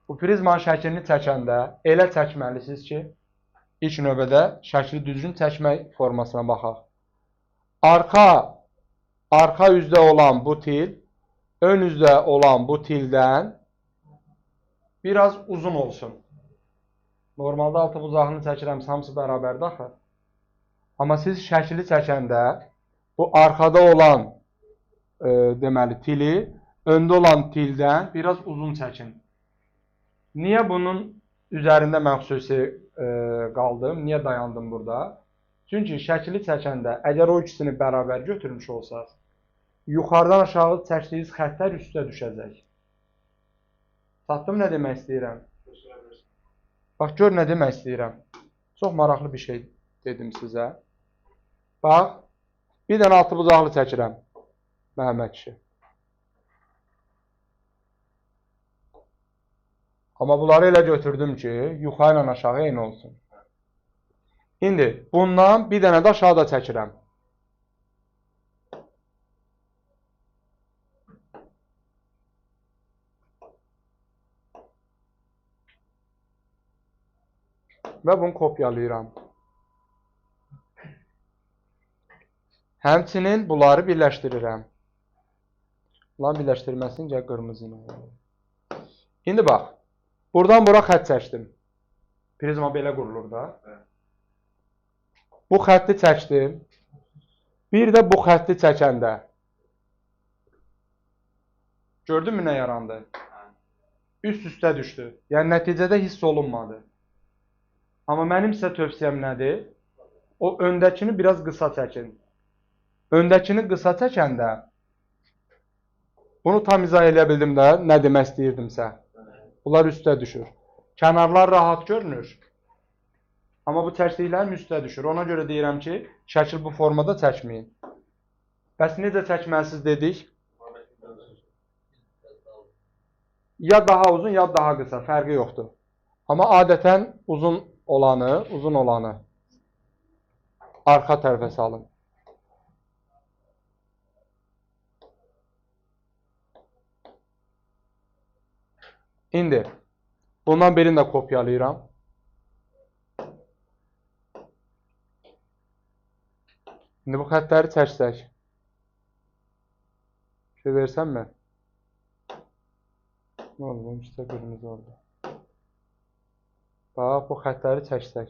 bu prizmanın şəklini çəkəndə elə çəkməlisiniz ki, ilk növbədə şəkli düzgün çəkmək formasına baxaq. Arxa üzdə olan bu til, ön üzdə olan bu tildən biraz uzun olsun. Normalda altıbucaqlını çəkirəm, hamısı bərabərdir axı. Amma siz şəkli çəkəndə bu arxada olan deməli tili öndə olan tildən biraz uzun çəkin. Niyə bunun üzərində mən xüsusi qaldım? Niyə dayandım burada? Çünki şəkli çəkəndə əgər o ikisini bərabər götürmüş olsaz, yuxarıdan aşağı çəkdiyiniz xəttlər üstə düşəcək. Çatdım nə demək istəyirəm? Bax, gör nə demək istəyirəm. Çox maraqlı bir şey dedim sizə. Bax, bir dənə altıbucaqlı çəkirəm, Məhəmməd kişi. Amma bunları elə götürdüm ki, yuxarı ilə aşağı eyni olsun. İndi bundan bir dənə də aşağıda çəkirəm. Və bunu kopyalayıram. Həmçinin bunları birləşdirirəm. Bunların birləşdirməsini gəl qırmızı ilə. İndi bax, buradan bura xətt çəkdim. Prizma belə qurulur da. Bu xətti çəkdim. Bir də bu xətti çəkəndə. Gördün mü nə yarandı? Üst üstə düşdü. Yəni nəticədə hiss olunmadı. Amma mənim sizə tövsiyəm nədir? O öndəkini biraz qısa çəkin. Öndəkini qısa çəkəndə bunu tam izah eləyə bildim də nə demək istəyirdimsə. Bunlar üstə düşür. Kənarlar rahat görünür. Amma bu çəkdiklərim üstə düşür. Ona görə deyirəm ki, şəkil bu formada çəkməyin. Bəs necə çəkməlisiniz dedik? Ya daha uzun, ya daha qısa, fərqi yoxdur. Amma adətən uzun olanı arxa tərəfə salın. İndi bundan birini də kopyalayıram. İndi bu xəttləri çəksək. Şey versəm mi? Nə oldu? Bunun üstə qırmızı oldu. Bax, bu xəttləri çəksək.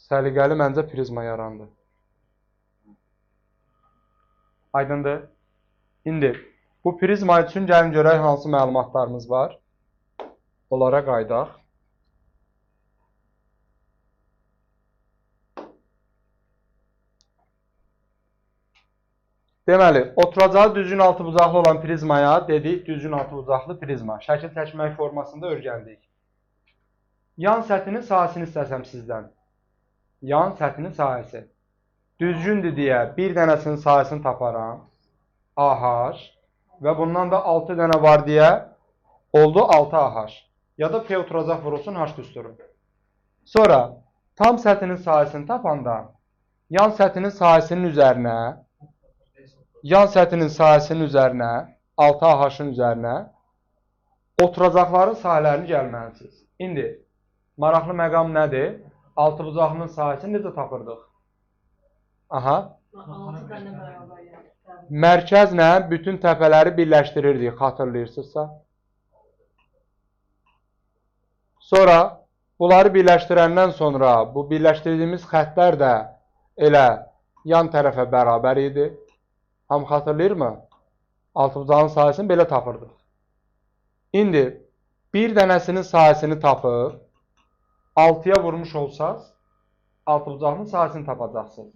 Səliqəli məncə prizma yarandı. Aydındır? İndi bu prizma üçün gəlin görək hansı məlumatlarımız var. Onlara qayıdaq. Deməli, oturacağı düzgün altıbucaqlı olan prizmaya dedik düzgün altıbucaqlı prizma. Şəkil çəkmək formasında öyrəndik. Yan səthinin sahəsini istəsəm sizdən. Yan səthinin sahəsi. Düzgündür deyə bir dənəsinin sahəsini taparam. AH və bundan da 6 dənə var deyə oldu 6 AH. Ya da P oturacaq vurulsun H düsturu. Sonra tam səthinin sahəsini tapanda yan səthinin sahəsinin üzərinə 6 AH-ın üzərinə oturacaqların sahələrini gəlməlisiniz. İndi maraqlı məqam nədir? Altıbucaqlının sahəsini necə tapırdıq? Aha. 6 dənə bərabər yəni. Mərkəzlə bütün təpələri birləşdirirdik, xatırlayırsınızsa. Sonra bunları birləşdirəndən sonra bu birləşdirdiyimiz xəttlər də elə yan tərəfə bərabər idi. Hamı xatırlayırmı? Altıbucağın sahəsini belə tapırdıq. İndi bir dənəsinin sahəsini tapıb 6-ya vurmuş olsaz, Altıbucaqlının sahəsini tapacaqsınız.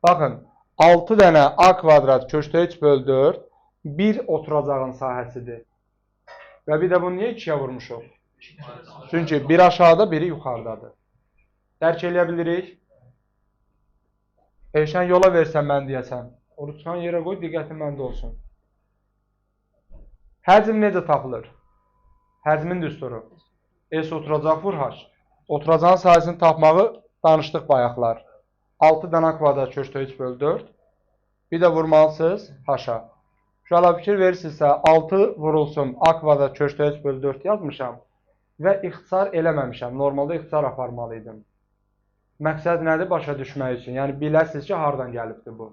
Baxın, 6 dənə A kvadrat kökdə 3 böl 4 bir oturacağın sahəsidir. Və bir də bunu niyə 2-yə vurmuşuq? Çünki biri aşağıda, biri yuxarıdadır. Dərk eləyə bilirik? Elşən yola versən mən deyəsən. O ruçkanı yerə qoy, diqqətin məndə olsun. Həcm necə tapılır? Həcmin düsturu. S oturacaq vur H. Oturacağın sahəsini tapmağı danışdıq bayaqlar. 6 dənə kvadrat kökdə 3 böl 4. Bir də vurmalısınız H-a. Uşaqlar fikir verirsinizsə 6 vurulsun A kvadrat kökdə 3 böl 4 yazmışam və ixtisar eləməmişəm. Normalda ixtisar aparmalıydım. Məqsəd nədir? Başa düşmək üçün. Yəni biləsiniz ki, hardan gəlibdir bu.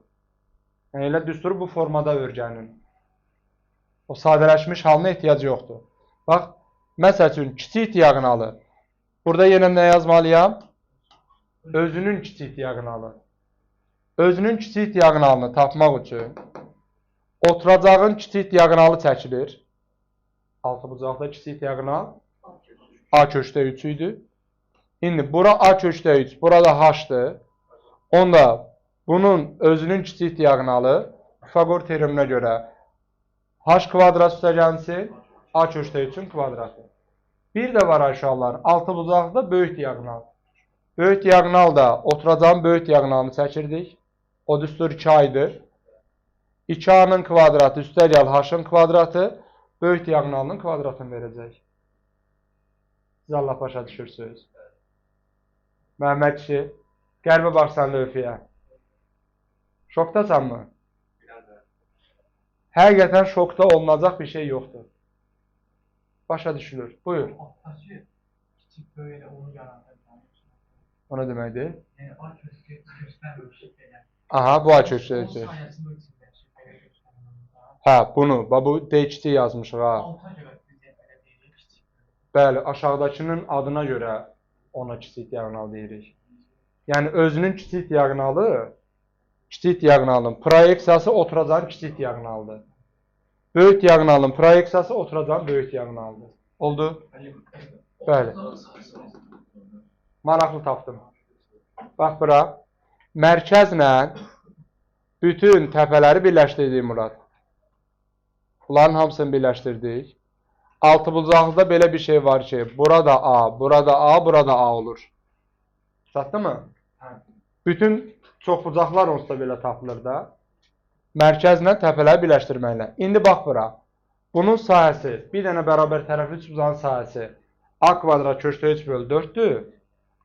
Yəni elə düsturu bu formada öyrənin. O sadələşmiş halına ehtiyac yoxdur. Bax, məsəl üçün kiçik diaqonalı. Burada yenə nə yazmalıyam? Özünün kiçik diaqonalı. Özünün kiçik diaqonalını tapmaq üçün oturacağın kiçik diaqonalı çəkilir. Altıbucaqda kiçik diaqonal A kökdə 3 idi. İndi bura A kökdə 3, burada H-dır. Onda bunun özünün kiçik diaqonalı Pifaqor teoreminə görə H kvadrat üstə gəlsin, A kökdə 3-ün kvadratı. Bir də var uşaqlar, altıbucaqda böyük diaqonal. Böyük diaqonal da oturacağın böyük diaqonalını çəkirdik. O düstur 2A idi. 2A-nın kvadratı üstə gəl H-ın kvadratı böyük diaqonalının kvadratını verəcək. Siz Allah başa düşürsünüz. Məhəmməd kişi, qəribə baxsan lövhiyə. Şokdasanmı? Həqiqətən şokda olunacaq bir şey yoxdur. Başa düşülür. Buyur. Altdakı kiçik böyük elə onu yaradır. O nə deməkdir? Yəni A kökü göstərmir belə. Aha, bu A kökü. Onun sayəsində o içindəki belə göstərmir. Hə, bunu, bax bu D2 yazmışıq ha. Alta görə biz elə deyirik kiçik böyük. Bəli, aşağıdakının adına görə ona kiçik diaqonal deyirik. Yəni özünün kiçik diaqonalı, kiçik diaqonalın proyeksiyası oturacağın kiçik diaqonalıdır. Böyük diaqonalın proyeksiyası oturacağın böyük diaqonalıdır. Oldu? Bəli. Maraqlı tapdım. Bax bura. Mərkəzlə bütün təpələri birləşdirdik Murad. Bunların hamısını birləşdirdik. Altıbucaqlıda belə bir şey var ki, burada A, burada A, burada A olur. Çatdı mı? Hə. Bütün çoxbucaqlar onsuz da belə tapılır da. Mərkəzlə təpələri birləşdirməklə. İndi bax bura. Bunun sahəsi, bir dənə bərabər tərəfli üçbucağın sahəsi A kvadrat kökdə 3 böl 4-dür.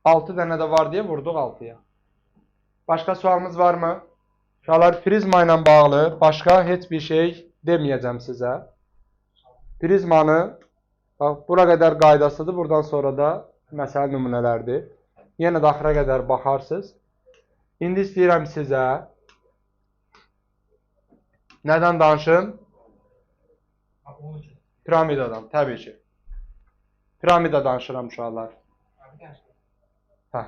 6 dənə də var deyə vurduq 6-ya. Başqa sualımız varmı? Uşaqlar, prizma ilə bağlı başqa heç bir şey deməyəcəm sizə. Prizmanı, bax, bura qədər qaydasıdır, buradan sonra da məsələ nümunələrdir. Yenə də axıra qədər baxarsınız. İndi istəyirəm sizə nədən danışım? Piramidadan, təbii ki. Piramida danışıram uşaqlar. Hə.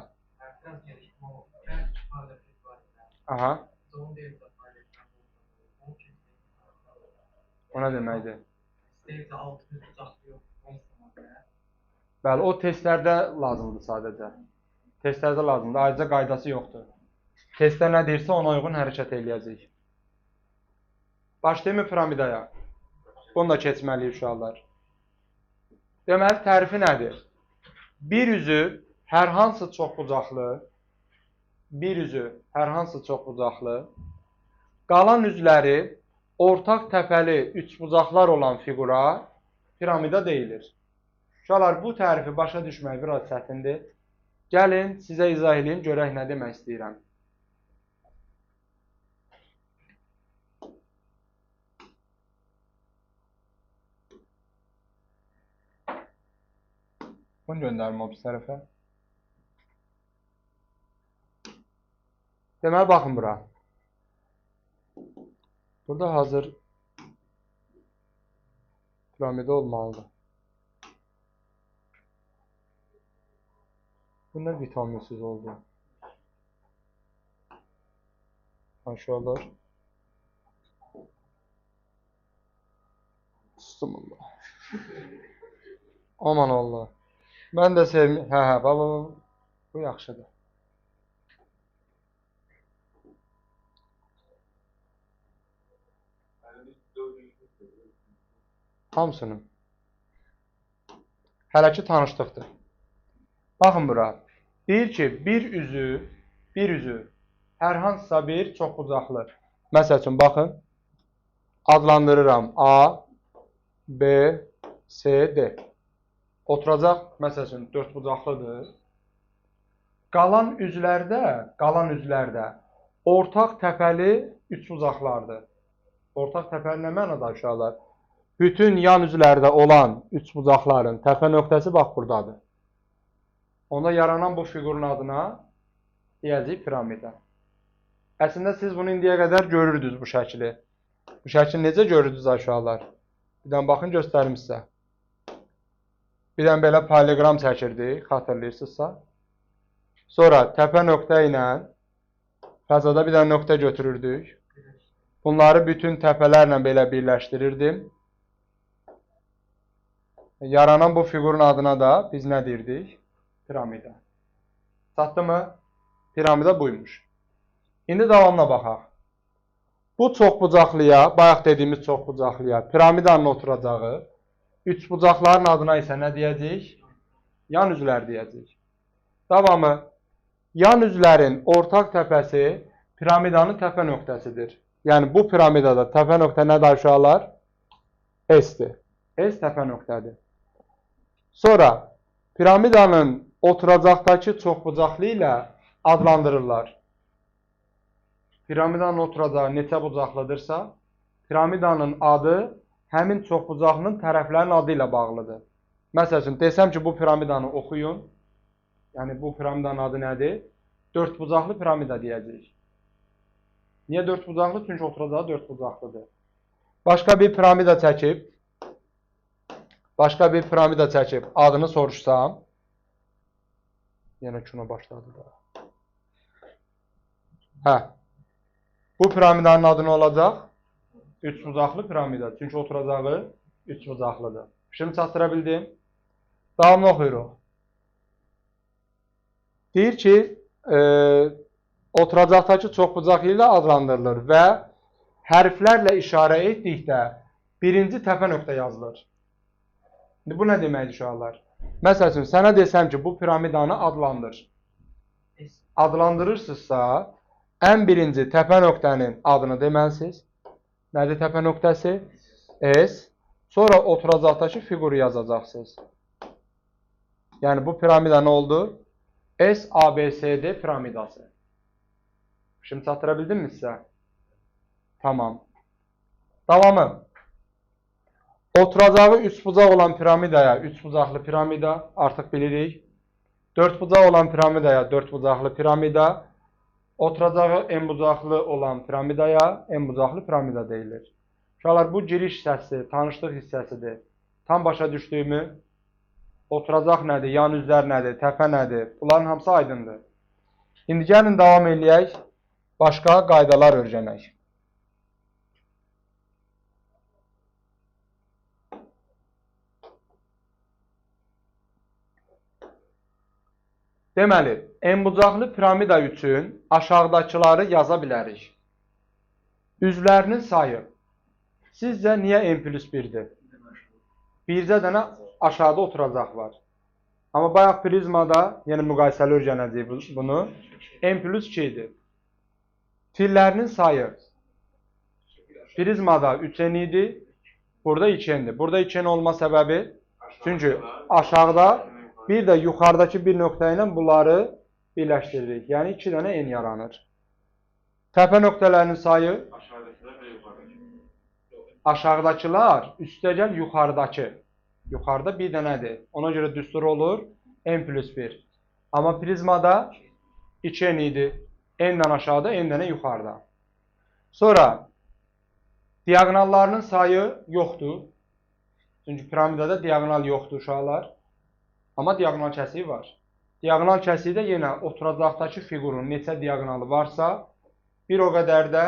Aha. O nə deməkdir? Bəli, o testlərdə lazımdır sadəcə. Testlərdə lazımdır, ayrıca qaydası yoxdur. Testdə nə deyirsə ona uyğun hərəkət eləyəcəyik. Başlayayım mı piramidaya? Bunu da keçməliyik uşaqlar. Deməli, tərifi nədir? Bir üzü hər hansı çoxbucaqlı, bir üzü hər hansı çoxbucaqlı, qalan üzləri ortaq təpəli üçbucaqlar olan fiqura piramida deyilir. Uşaqlar, bu tərifi başa düşmək biraz çətindir. Gəlin, sizə izah eləyim, görək nə demək istəyirəm. Bunu göndərim o bir tərəfə. Deməli, baxın bura. Burada hazır piramida olmalıdır. Bu nə vitaminsiz oldu? Maşallah. Sustum Allah. Aman Allah. Mən də sevmi... Hə, hə, baba, bu yaxşıdır. Hamısını. Hələ ki tanışdıqdır. Baxın bura. Deyir ki, bir üzü hər hansısa bir çoxbucaqlı. Məsəl üçün, baxın. Adlandırıram A, B, C, D. Oturacaq, məsəl üçün, dördbucaqlıdır. Qalan üzlərdə ortaq təpəli üçbucaqlardır. Ortaq təpəli nə mənada uşaqlar? Bütün yan üzlərdə olan üçbucaqların təpə nöqtəsi bax buradadır. Onda yaranan bu fiqurun adına deyəcəyik piramida. Əslində siz bunu indiyə qədər görürdünüz bu şəkli. Bu şəkli necə görürdünüz uşaqlar? Bir dənə baxın göstərim sizə. Bir dənə belə poliqram çəkirdik, xatırlayırsınızsa. Sonra təpə nöqtə ilə fəzada bir dənə nöqtə götürürdük. Bunları bütün təpələrlə belə birləşdirirdim. Yaranan bu fiqurun adına da biz nə deyirdik? Piramida. Çatdı mı? Piramida buymuş. İndi davamına baxaq. Bu çoxbucaqlıya, bayaq dediyimiz çoxbucaqlıya piramidanın oturacağı, üçbucaqların adına isə nə deyəcəyik? Yan üzlər deyəcəyik. Davamı, yan üzlərin ortaq təpəsi piramidanın təpə nöqtəsidir. Yəni bu piramidada təpə nöqtə nədir uşaqlar? S-dir. S təpə nöqtədir. Sonra piramidanın oturacaqdakı çoxbucaqlı ilə adlandırırlar. Piramidanın oturacağı neçə bucaqlıdırsa, piramidanın adı həmin çoxbucaqlının tərəflərinin adı ilə bağlıdır. Məsəl üçün, desəm ki, bu piramidanı oxuyun. Yəni, bu piramidanın adı nədir? Dördbucaqlı piramida deyəcəyik. Niyə dördbucaqlı? Çünki oturacağı dördbucaqlıdır. Başqa bir piramida çəkib, adını soruşsam, yenə kino başladı da. Hə. Bu piramidanın adı nə olacaq? Üçbucaqlı piramida. Çünki oturacağı üçbucaqlıdır. Şimdi çatdıra bildim. Davamlı oxuyuruq. Deyir ki, oturacaqdakı çoxbucaqlı ilə adlandırılır və hərflərlə işarə etdikdə birinci təpə nöqtə yazılır. İndi bu nə deməkdir uşaqlar? Məsəl üçün, sənə desəm ki, bu piramidanı adlandır. Adlandırırsınızsa, ən birinci təpə nöqtənin adını deməlisiniz. Nədir təpə nöqtəsi? S. Sonra oturacaqdakı fiquru yazacaqsınız. Yəni, bu piramida nə oldu? S, A, B, C, D piramidası. Şimdi çatdıra bildim mi sizə? Tamam. Davamı. Oturacağı üçbucaq olan piramidaya üçbucaqlı piramida, artıq bilirik. Dördbucaq olan piramidaya dördbucaqlı piramida. Oturacağı n-bucaqlı olan piramidaya n-bucaqlı piramida deyilir. Uşaqlar, bu giriş hissəsi, tanışlıq hissəsidir. Tam başa düşdüyümü, oturacaq nədir, yan üzlər nədir, təpə nədir, bunların hamısı aydındır. İndi gəlin davam eləyək, başqa qaydalar öyrənək. Deməli, n-bucaqlı piramida üçün aşağıdakıları yaza bilərik. Üzvlərinin sayı. Sizcə niyə n plus 1-dir? Bircə dənə aşağıda oturacaq var. Amma bayaq prizmada, yəni müqayisəli öyrənəcəyik bunu, n plus 2 idi. Tillərinin sayı. Prizmada 3n idi, burada 2n-dir. Burada 2n olma səbəbi, çünki aşağıda bir də yuxarıdakı bir nöqtə ilə bunları birləşdiririk. Yəni 2 dənə n yaranır. Təpə nöqtələrinin sayı aşağıdakılar üstəgəl yuxarıdakı. Yuxarıda bir dənədir. Ona görə düstur olur n plus 1. Amma prizmada 2n idi. N-dən aşağıda, n dənə yuxarıda. Sonra diaqonallarının sayı yoxdur. Çünki piramidada diaqonal yoxdur uşaqlar. Amma diaqonal kəsiyi var. Diaqonal kəsiyi də yenə oturacaqdakı fiqurun neçə diaqonalı varsa, bir o qədər də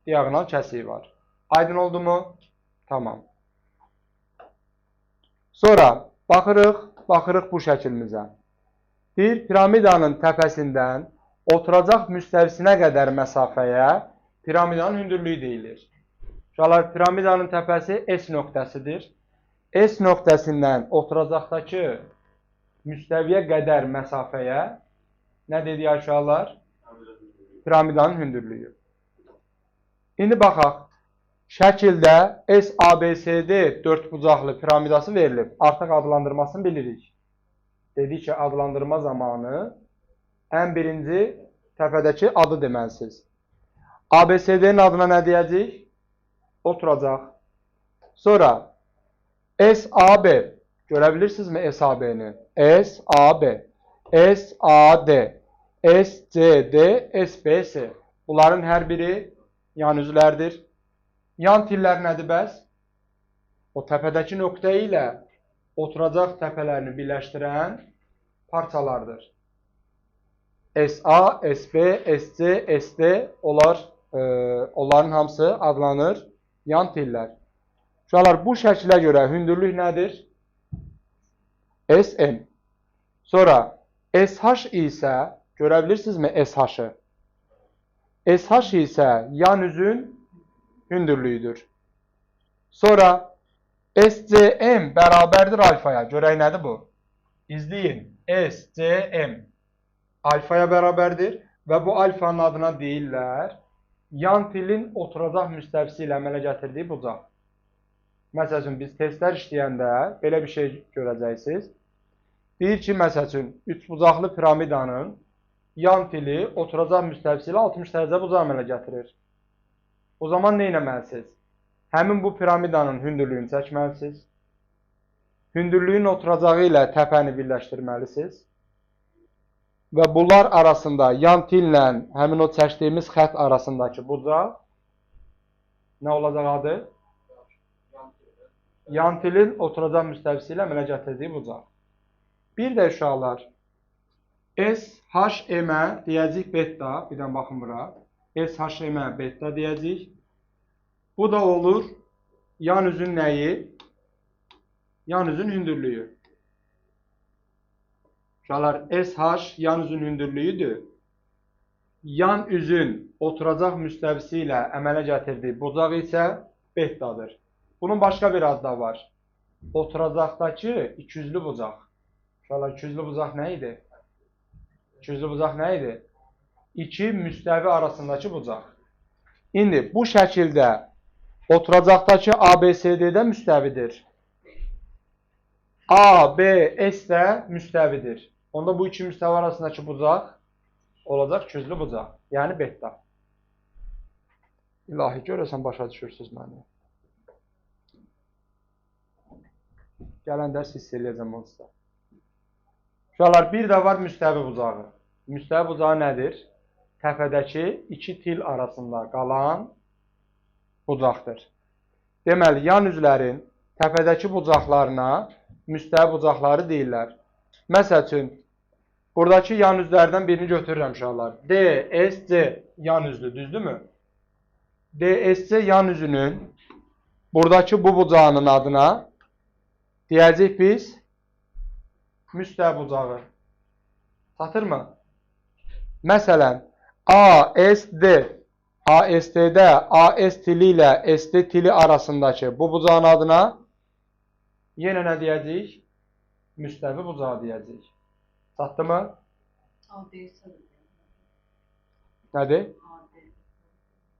diaqonal kəsiyi var. Aydın oldu mu? Tamam. Sonra baxırıq bu şəklimizə. Bir piramidanın təpəsindən oturacaq müstəvisinə qədər məsafəyə piramidanın hündürlüyü deyilir. Uşaqlar, piramidanın təpəsi S nöqtəsidir. S nöqtəsindən oturacaqdakı müstəviyə qədər məsafəyə nə dedik uşaqlar? Piramidanın hündürlüyü. İndi baxaq. Şəkildə SABCD dördbucaqlı piramidası verilib. Artıq adlandırmasını bilirik. Dedik ki, adlandırma zamanı ən birinci təpədəki adı deməlisiniz. ABCD-nin adına nə deyəcəyik? Oturacaq. Sonra SAB. Görə bilirsinizmi SAB-ni? SAB, SAD, SCD, SBC. Bunların hər biri yan üzlərdir. Yan tillər nədir bəs? O təpədəki nöqtə ilə oturacaq təpələrini birləşdirən parçalardır. SA, SB, SC, SD onların hamısı adlanır yan tillər. Uşaqlar, bu şəklə görə hündürlük nədir? SM. Sonra SH isə, görə bilirsinizmi SH-ı? SH isə yan üzün hündürlüyüdür. Sonra SCM bərabərdir alfaya. Görək nədir bu? İzləyin. SCM alfaya bərabərdir və bu alfanın adına deyirlər yan tilin oturacaq müstəvisi ilə əmələ gətirdiyi bucaq. Məsəl üçün, biz testlər işləyəndə belə bir şey görəcəksiniz. Deyir ki, məsəl üçün, üçbucaqlı piramidanın yan tili oturacaq müstəvisi ilə 60 dərəcə bucaq əmələ gətirir. O zaman nə etməlisiniz? Həmin bu piramidanın hündürlüyünü çəkməlisiniz. Hündürlüyün oturacağı ilə təpəni birləşdirməlisiniz. Və bunlar arasında yan tillə həmin o çəkdiyimiz xətt arasındakı bucaq nə olacaq adı? Yan tilin oturacaq müstəvisi ilə əmələ gətirdiyi bucaq. Bir də uşaqlar, SHM-ə deyəcəyik beta, bir dənə baxın bura. SHM-ə beta deyəcəyik. Bu da olur yan üzün nəyi? Yan üzün hündürlüyü. Uşaqlar, SH yan üzün hündürlüyüdür. Yan üzün oturacaq müstəvisi ilə əmələ gətirdiyi bucaq isə betadır. Bunun başqa bir adı da var. Oturacaqdakı ikiyüzlü bucaq. Uşaqlar, ikiyüzlü bucaq nə idi? İkiyüzlü bucaq nə idi? İki müstəvi arasındakı bucaq. İndi bu şəkildə oturacaqdakı ABCD-də müstəvidir. ABS də müstəvidir. Onda bu iki müstəvi arasındakı bucaq olacaq ikiyüzlü bucaq, yəni beta. İlahi, görəsən başa düşürsünüz məni. Gələn dərs hiss eləyəcəm onu sizə. Uşaqlar, bir də var müstəvi bucağı. Müstəvi bucağı nədir? Təpədəki iki til arasında qalan bucaqdır. Deməli, yan üzlərin təpədəki bucaqlarına müstəvi bucaqları deyirlər. Məsəl üçün, buradakı yan üzlərdən birini götürürəm uşaqlar. DSC yan üzlü, düzdürmü? DSC yan üzünün buradakı bu bucağının adına deyəcəyik biz müstəvi bucağı. Çatırmı? Məsələn, ASD, ASD-də AS tili ilə SD tili arasındakı bu bucağın adına yenə nə deyəcəyik? Müstəvi bucağı deyəcəyik. Çatdı mı? Nədir?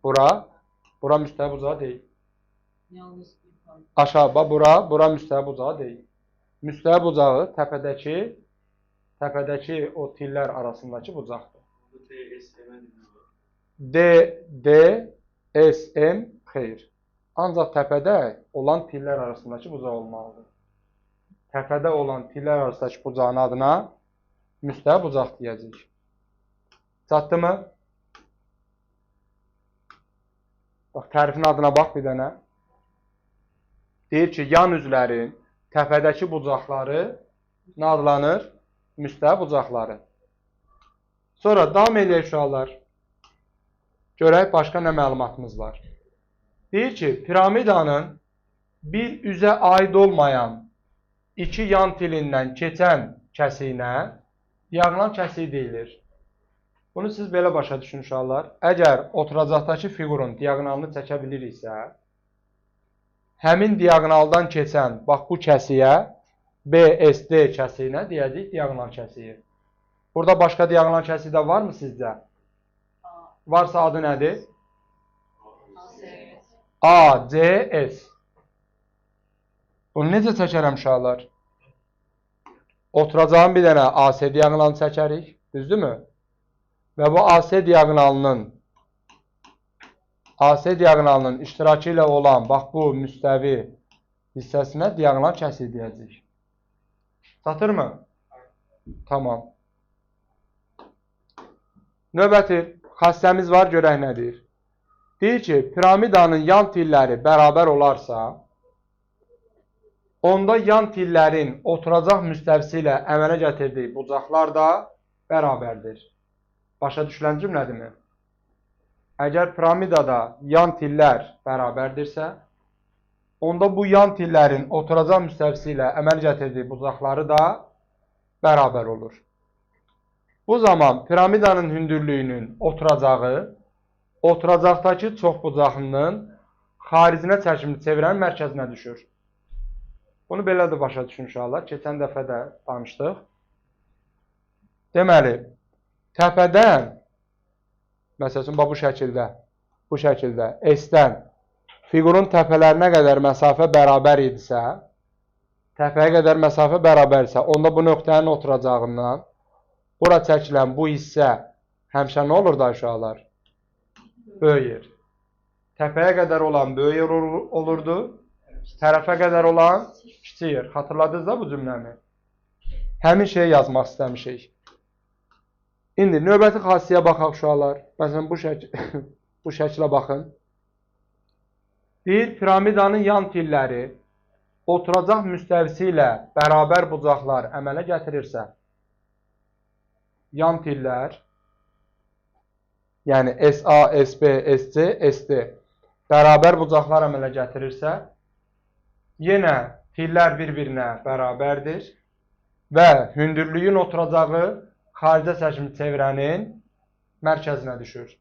Bura. Bura müstəvi bucağı deyil. Aşağı, bax, bura müstəvi bucağı deyil. Müstəvi bucağı təpədəki o tillər arasındakı bucaqdır. D, D, S, M, xeyr. Ancaq təpədə olan tillər arasındakı bucaq olmalıdır. Təpədə olan tillər arasındakı bucağın adına müstəvi bucaq deyəcəyik. Çatdı mı? Bax, tərifin adına bax bir dənə. Deyir ki, yan üzlərin təpədəki bucaqları nə adlanır? Müstəvi bucaqları. Sonra davam eləyək uşaqlar. Görək başqa nə məlumatımız var. Deyir ki, piramidanın bir üzə aid olmayan iki yan tilindən keçən kəsiyinə diaqonal kəsiyi deyilir. Bunu siz belə başa düşün uşaqlar. Əgər oturacaqdakı fiqurun diaqonalını çəkə biliriksə, Həmin diaqonaldan keçən, bax bu kəsiyə, BSD kəsiyinə deyəcəyik diaqonal kəsiyi. Burada başqa diaqonal kəsiyi də varmı sizcə? Varsa adı nədir? ACS. Bunu necə çəkərəm uşaqlar? Oturacağın bir dənə AC diaqonalını çəkərik, düzdürmü? Və bu AC diaqonalının iştirakı ilə olan, bax bu müstəvi hissəsinə diaqonal kəsiyi deyəcəyik. Çatırmı? Tamam. Növbəti xassəmiz var, görək nə deyir. Deyir ki, piramidanın yan tilləri bərabər olarsa, onda yan tillərin oturacaq müstəvisi ilə əmələ gətirdiyi bucaqlar da bərabərdir. Başa düşülən cümlədirmi? Əgər piramidada yan tillər bərabərdirsə, onda bu yan tillərin oturacaq müstəvisi ilə əmələ gətirdiyi bucaqları da bərabər olur. Bu zaman piramidanın hündürlüyünün oturacağı, oturacaqdakı çoxbucaqlının xaricinə çəkimli çevrənin mərkəzinə düşür. Bunu belə də başa düşün inşallah. Keçən dəfə də danışdıq. Deməli, təpədən, məsəl üçün, bax bu şəkildə, S-dən fiqurun təpələrinə qədər məsafə bərabər idisə, təpəyə qədər məsafə bərabər isə, onda bu nöqtənin oturacağından bura çəkilən bu hissə həmişə nə olur da uşaqlar? Böyük yer. Təpəyə qədər olan böyük yer olurdu, tərəfə qədər olan kiçik yer. Xatırladınız da bu cümləni? Həmin şeyi yazmaq istəmişik. İndi növbəti xassəyə baxaq uşaqlar. Məsələn, bu şəklə baxın. Deyir, piramidanın yan tilləri oturacaq müstəvisi ilə bərabər bucaqlar əmələ gətirirsə, yan tillər, yəni SA, SB, SC, SD bərabər bucaqlar əmələ gətirirsə, yenə tillər bir-birinə bərabərdir və hündürlüyün oturacağı xaricə çəkimli çevrənin mərkəzinə düşür.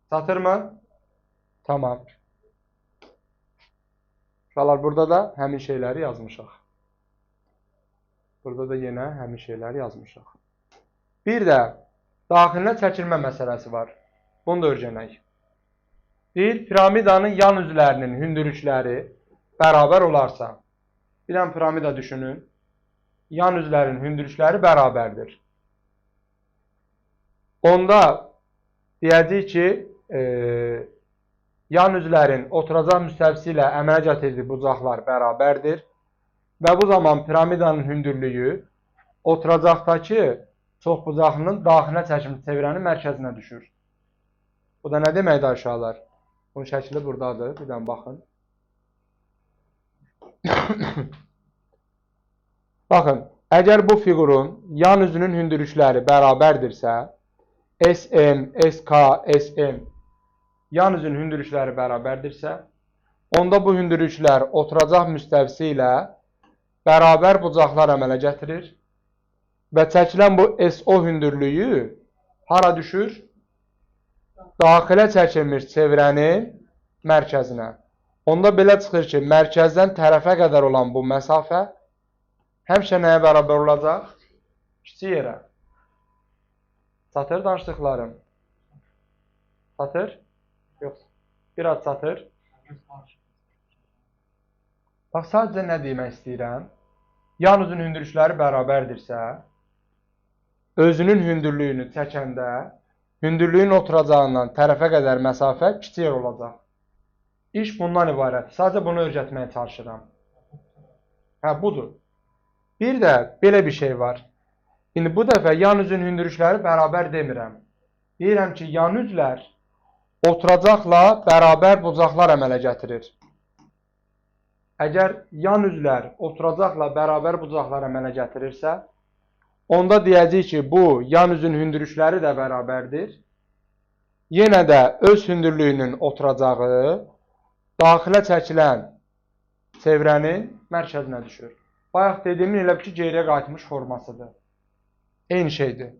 Çatırmı? Tamam. Uşaqlar, burada da həmin şeyləri yazmışıq. Burada da yenə həmin şeyləri yazmışıq. Bir də daxilinə çəkilmə məsələsi var. Bunu da öyrənək. Deyir, piramidanın yan üzlərinin hündürlükləri bərabər olarsa, bir dənə piramida düşünün, yan üzlərin hündürlükləri bərabərdir. Onda deyəcəyik ki, yan üzlərin oturacaq müstəvisi ilə əmələ gətirdiyi bucaqlar bərabərdir və bu zaman piramidanın hündürlüyü oturacaqdakı çoxbucaqlının daxilinə çəkimli çevrənin mərkəzinə düşür. Bu da nə deməkdir uşaqlar? Bunun şəkli buradadır. Bir dənə baxın. Baxın, əgər bu fiqurun yan üzünün hündürlükləri bərabərdirsə, SM, SK, SM yan üzünün hündürlükləri bərabərdirsə, onda bu hündürlüklər oturacaq müstəvisi ilə bərabər bucaqlar əmələ gətirir və çəkilən bu SO hündürlüyü hara düşür? Daxilə çəkilmiş çevrənin mərkəzinə. Onda belə çıxır ki, mərkəzdən tərəfə qədər olan bu məsafə həmişə nəyə bərabər olacaq? Kiçik yerə. Çatır danışdıqlarım? Çatır? Yox. Biraz çatır. Bax, sadəcə nə demək istəyirəm? Yan üzün hündürlükləri bərabərdirsə, özünün hündürlüyünü çəkəndə, hündürlüyün oturacağından tərəfə qədər məsafə kiçik yer olacaq. İş bundan ibarət. Sadəcə bunu öyrətməyə çalışıram. Hə, budur. Bir də belə bir şey var. İndi bu dəfə yan üzün hündürlükləri bərabər demirəm. Deyirəm ki, yan üzlər oturacaqla bərabər bucaqlar əmələ gətirir. Əgər yan üzlər oturacaqla bərabər bucaqlar əmələ gətirirsə, onda deyəcəyik ki, bu yan üzün hündürlükləri də bərabərdir. Yenə də öz hündürlüyünün oturacağı daxilə çəkilən çevrənin mərkəzinə düşür. Bayaq dediyimin elə bir ki, geriyə qayıtmış formasıdır. Eyni şeydir.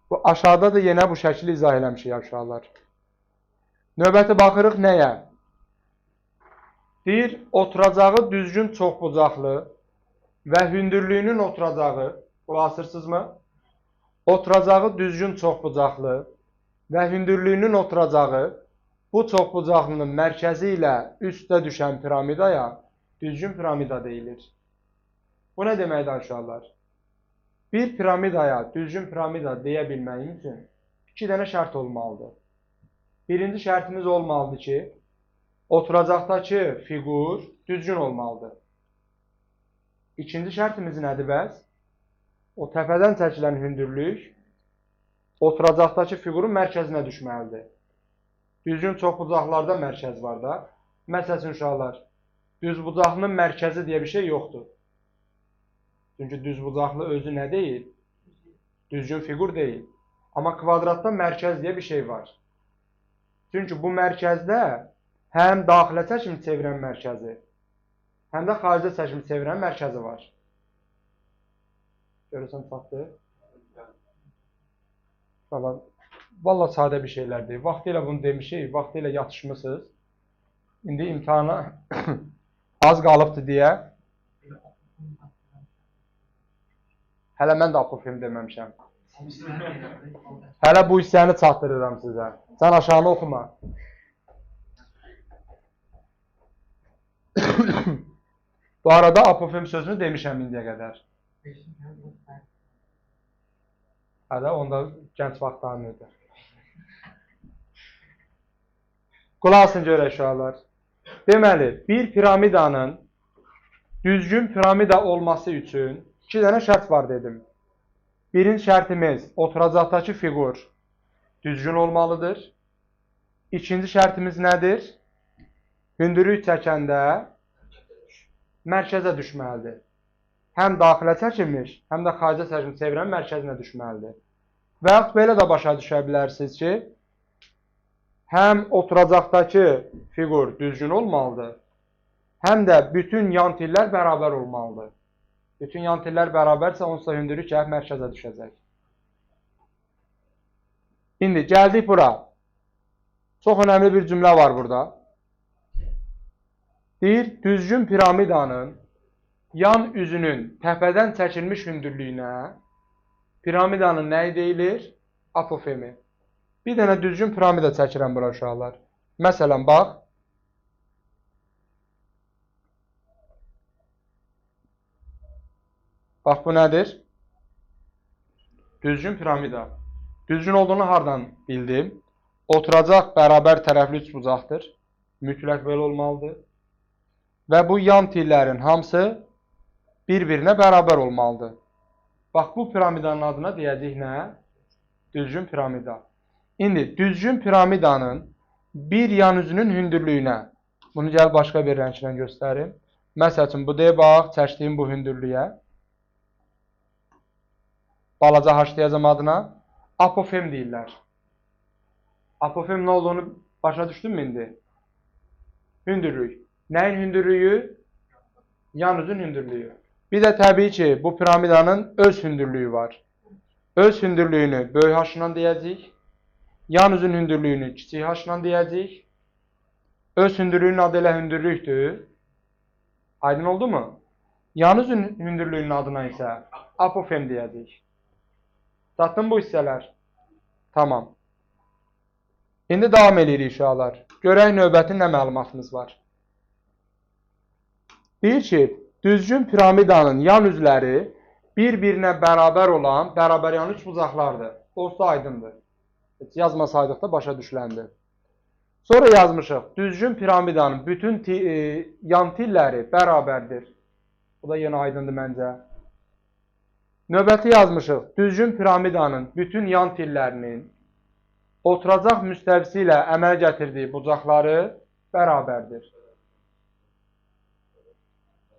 Bu, aşağıda da yenə bu şəkli izah eləmişik uşaqlar. Növbəti baxırıq nəyə? Deyir, oturacağı düzgün çoxbucaqlı və hündürlüyünün oturacağı, qulaq asırsınızmı? Oturacağı düzgün çoxbucaqlı və hündürlüyünün oturacağı bu çoxbucaqlının mərkəzi ilə üstə düşən piramidaya düzgün piramida deyilir. Bu nə deməkdir uşaqlar? Bir piramidaya düzgün piramida deyə bilməyim üçün iki dənə şərt olmalıdır. Birinci şərtimiz olmalıdır ki, oturacaqdakı fiqur düzgün olmalıdır. İkinci şərtimiz nədir bəs? O təpədən çəkilən hündürlük oturacaqdakı fiqurun mərkəzinə düşməlidir. Düzgün çoxbucaqlarda mərkəz var da. Məsəl üçün uşaqlar, düzbucaqlının mərkəzi deyə bir şey yoxdur. Çünki düzbucaqlı özü nə deyil? Düzgün fiqur deyil. Amma kvadratda mərkəz deyə bir şey var. Çünki bu mərkəzdə həm daxilə çəkim çevirən mərkəzi, həm də xaricə çəkim çevirən mərkəzi var. Görürsən, çatdı. Valla sadə bir şeylərdir. Vaxtilə bunu demişik, vaxtilə yatışmısınız. İndi imtahana az qalıbdır deyə. Hələ mən də apofem deməmişəm. Hələ bu hissəni çatdırıram sizə. Sən aşağını oxuma. Bu arada apofem sözünü demişəm indiyə qədər. Hələ onda gənc vaxtlarını idi. Qulaq asın görək uşaqlar. Deməli, bir piramidanın düzgün piramida olması üçün iki dənə şərt var dedim. Birinci şərtimiz oturacaqdakı fiqur düzgün olmalıdır. İkinci şərtimiz nədir? Hündürlük çəkəndə mərkəzə düşməlidir. Həm daxilə çəkilmiş, həm də xaricə çəkilmiş çevirən mərkəzinə düşməlidir. Və yaxud belə də başa düşə bilərsiniz ki, həm oturacaqdakı fiqur düzgün olmalıdır, həm də bütün yan tillər bərabər olmalıdır. Bütün yan tillər bərabərsə, onsuz da hündürlük gəlib mərkəzə düşəcək. İndi gəldik bura. Çox önəmli bir cümlə var burada. Deyir, düzgün piramidanın yan üzünün təpədən çəkilmiş hündürlüyünə piramidanın nəyi deyilir? Apofemi. Bir dənə düzgün piramida çəkirəm bura uşaqlar. Məsələn, bax. Bax, bu nədir? Düzgün piramida. Düzgün olduğunu hardan bildim? Oturacaq bərabər tərəfli üçbucaqdır. Mütləq belə olmalıdır. Və bu yan tillərin hamısı bir-birinə bərabər olmalıdır. Bax, bu piramidanın adına deyəcək nə? Düzgün piramida. İndi, düzgün piramidanın bir yan üzünün hündürlüyünə, bunu gəl başqa bir rənglə göstərim. Məsəl üçün, bu deyə bax, çəkdiyim bu hündürlüyə. Balaca H deyəcəm adına. Apofem deyirlər. Apofem nə olduğunu başa düşdünmü indi? Hündürlük. Nəyin hündürlüyü? Yan üzün hündürlüyü. Bir də təbii ki, bu piramidanın öz hündürlüyü var. Öz hündürlüyünü böyük H-la deyəcəyik. Yan üzün hündürlüyünü kiçik H-la deyəcəyik. Öz hündürlüyünün adı elə hündürlükdür. Aydın oldu mu? Yan üzün hündürlüyünün adına isə apofem deyəcəyik. Çatdın bu hissələr? Tamam. İndi davam eləyirik uşaqlar. Görək növbəti nə məlumatımız var. Deyir ki, düzgün piramidanın yan üzləri bir-birinə bərabər olan bərabər yan üçbucaqlardır. Olsa aydındır. Heç yazmasaydıq da başa düşüləndi. Sonra yazmışıq, düzgün piramidanın bütün yan tilləri bərabərdir. Bu da yenə aydındır məncə. Növbəti yazmışıq, düzgün piramidanın bütün yan tillərinin oturacaq müstəvisi ilə əmələ gətirdiyi bucaqları bərabərdir.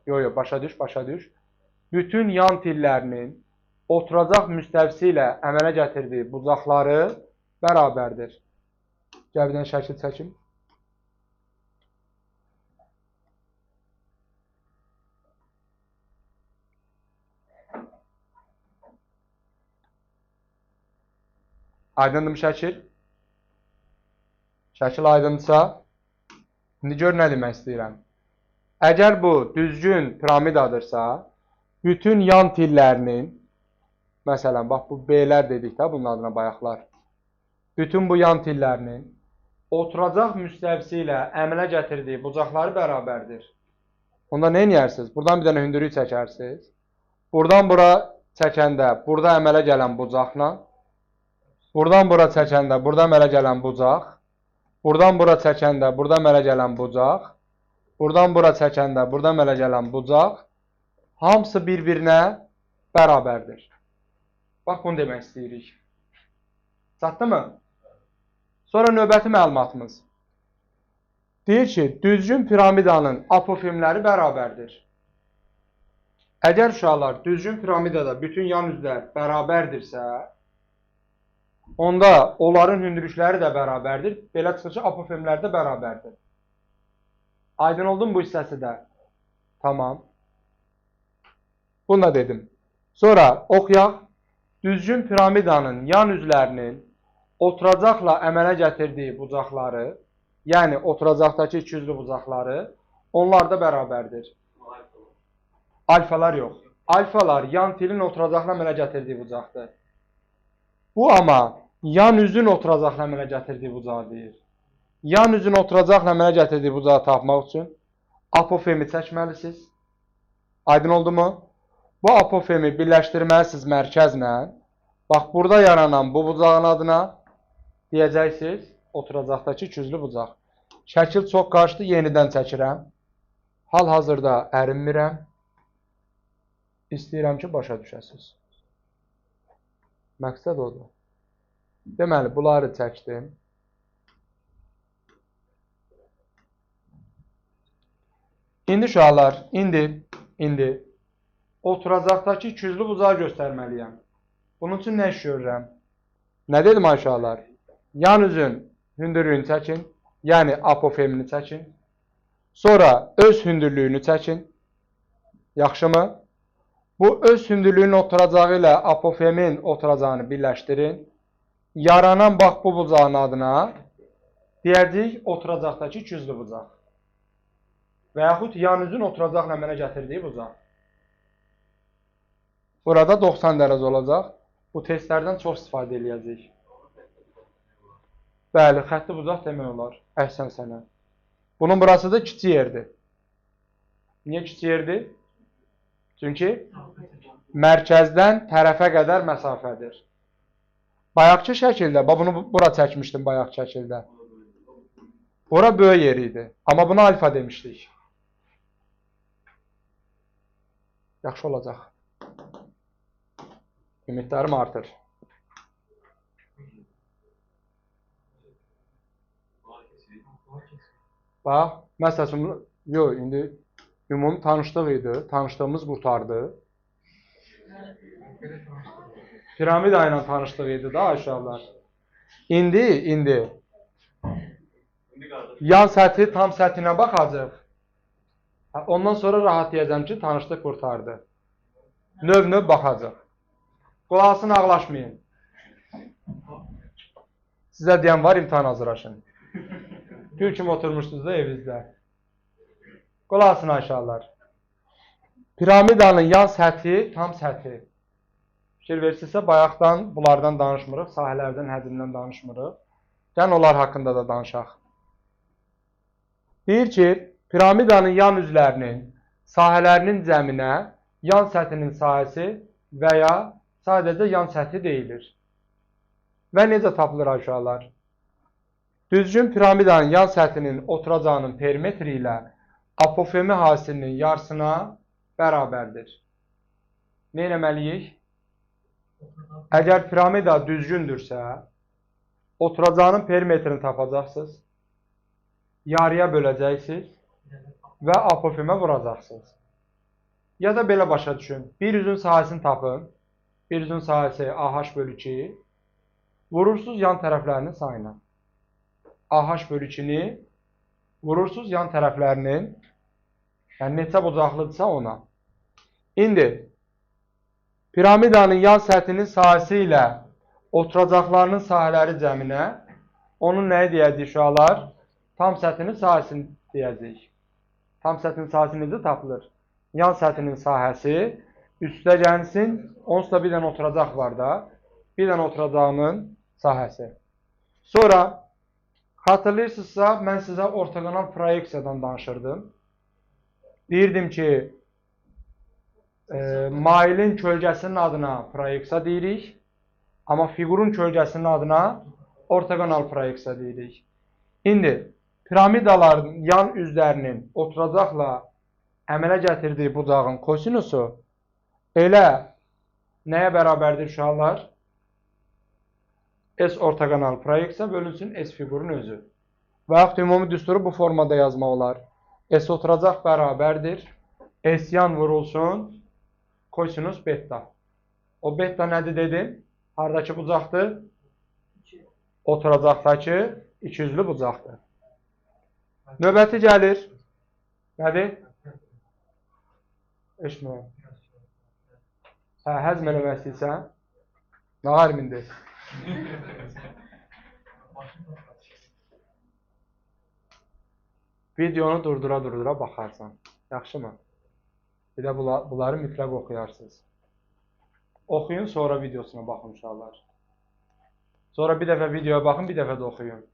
Yox, yox, başa düş, başa düş. Bütün yan tillərinin oturacaq müstəvisi ilə əmələ gətirdiyi bucaqları bərabərdir. Gəl bir dənə şəkil çəkim. Aydındır mı şəkil? Şəkil aydındırsa, indi gör nə demək istəyirəm. Əgər bu düzgün piramidadırsa, bütün yan tillərinin, məsələn, bax bu B-lər dedik də bunun adına bayaqlar. Bütün bu yan tillərinin oturacaq müstəvisi ilə əmələ gətirdiyi bucaqları bərabərdir. Onda nə edərsiniz? Buradan bir dənə hündürlük çəkərsiniz. Buradan bura çəkəndə burada əmələ gələn bucaqla, buradan bura çəkəndə burada əmələ gələn bucaq, buradan bura çəkəndə burada əmələ gələn bucaq, buradan bura çəkəndə burada əmələ gələn bucaq, hamısı bir-birinə bərabərdir. Bax, bunu demək istəyirik. Çatdı mı? Sonra növbəti məlumatımız. Deyir ki, düzgün piramidanın apofemləri bərabərdir. Əgər uşaqlar düzgün piramidada bütün yan üzlər bərabərdirsə, onda onların hündürlükləri də bərabərdir. Belə çıxır ki, apofemlər də bərabərdir. Aydın oldu mu bu hissəsi də? Tamam. Bunu da dedim. Sonra oxuyaq. Düzgün piramidanın yan üzlərinin oturacaqla əmələ gətirdiyi bucaqları, yəni oturacaqdakı ikiyüzlü bucaqları, onlar da bərabərdir. Alfalar yox. Alfalar yan tilin oturacaqla əmələ gətirdiyi bucaqdır. Bu amma yan üzün oturacaqla əmələ gətirdiyi bucağı deyir. Yan üzün oturacaqla əmələ gətirdiyi bucağı tapmaq üçün apofemi çəkməlisiniz. Aydın oldu mu? Bu apofemi birləşdirməlisiniz mərkəzlə. Bax, burada yaranan bu bucağın adına deyəcəksiniz oturacaqdakı ikiyüzlü bucaq. Şəkil çox qarışdı, yenidən çəkirəm. Hal-hazırda ərinmirəm. İstəyirəm ki, başa düşəsiniz. Məqsəd odur. Deməli, bunları çəkdim. İndi uşaqlar, indi oturacaqdakı ikiyüzlü bucağı göstərməliyəm. Bunun üçün nə iş görürəm? Nə dedim ay uşaqlar? Yan üzün hündürlüyünü çəkin, yəni apofemini çəkin. Sonra öz hündürlüyünü çəkin. Yaxşımı? Bu öz hündürlüyünün oturacağı ilə apofemin oturacağını birləşdirin. Yaranan bax bu bucağın adına deyəcəyik oturacaqdakı ikiyüzlü bucaq. Və yaxud yan üzün oturacaqla əmələ gətirdiyi bucaq. Burada 90 dərəcə olacaq. Bu testlərdən çox istifadə eləyəcəyik. Bəli, xətti bucaq demək olar. Əhsən sənə. Bunun burası da kiçik yerdir. Niyə kiçik yerdir? Çünki mərkəzdən tərəfə qədər məsafədir. Bayaqki şəkildə, bax bunu bura çəkmişdim bayaq şəkildə. Bura böyük yer idi. Amma buna alfa demişdik. Yaxşı olacaq. Ümidlərim artır. Bax, məsəl üçün, yox, indi ümumi tanışlıq idi. Tanışdığımız qurtardı. Piramida ilə tanışlıq idi da, uşaqlar. İndi yan səthi tam səthinə baxacaq. Ondan sonra rahat deyəcəm ki, tanışlıq qurtardı. Növ-növ baxacaq. Qulaq asın, ağlaşmayın. Sizə deyən var, imtahan hazırlaşın. Gül kimi oturmuşsunuz da evinizdə. Qulaq asın uşaqlar. Piramidanın yan səthi tam səthi. Fikir versinizsə, bayaqdan bunlardan danışmırıq, sahələrdən, həcmdən danışmırıq. Gəlin onlar haqqında da danışaq. Deyir ki, piramidanın yan üzlərinin sahələrinin cəminə yan səthinin sahəsi və ya sadəcə yan səthi deyilir. Və necə tapılır uşaqlar? Düzgün piramidanın yan səthinin oturacağının perimetri ilə apofemi hasilinin yarısına bərabərdir. Nə eləməliyik? Əgər piramida düzgündürsə, oturacağının perimetrini tapacaqsınız, yarıya böləcəksiniz və apofemə vuracaqsınız. Ya da belə başa düşün. Bir üzün sahəsini tapın. Bir üzün sahəsi AH bölü 2. Vurursunuz yan tərəflərinin sayına. AH bölü 2-ni vurursunuz yan tərəflərinin, yəni neçə bucaqlıdırsa ona. İndi piramidanın yan səthinin sahəsi ilə oturacaqlarının sahələri cəminə Onun nəyi deyəcəyik uşaqlar? Tam səthinin sahəsini deyəcəyik. Tam səthinin sahəsi necə tapılır? Yan səthinin sahəsi üstə gəlsin, onsuz da bir dənə oturacaq var da. Bir dənə oturacağının sahəsi. Sonra, xatırlayırsınızsa, mən sizə ortoqonal proyeksiyadan danışırdım. Deyirdim ki, mailin kölgəsinin adına proyeksiya deyirik, amma fiqurun kölgəsinin adına ortoqonal proyeksiya deyirik. İndi, piramidaların yan üzlərinin oturacaqla əmələ gətirdiyi bucağın kosinusu elə nəyə bərabərdir uşaqlar? S ortoqonal proyeksiya bölünsün S fiqurun özü. Və yaxud ümumi düsturu bu formada yazmaq olar. S oturacaq bərabərdir. S yan vurulsun kosinus beta. O beta nədir dedim? Haradakı bucaqdır? Oturacaqdakı ikiyüzlü bucaqdır. Növbəti gəlir. Nədir? Eşitmirəm. Hə, həzm eləmək istəyirsən? Nə var indi? Videonu durdura-durdura baxarsan. Yaxşı mı? Bir də bunları mütləq oxuyarsınız. Oxuyun, sonra videosuna baxın uşaqlar. Sonra bir dəfə videoya baxın, bir dəfə də oxuyun.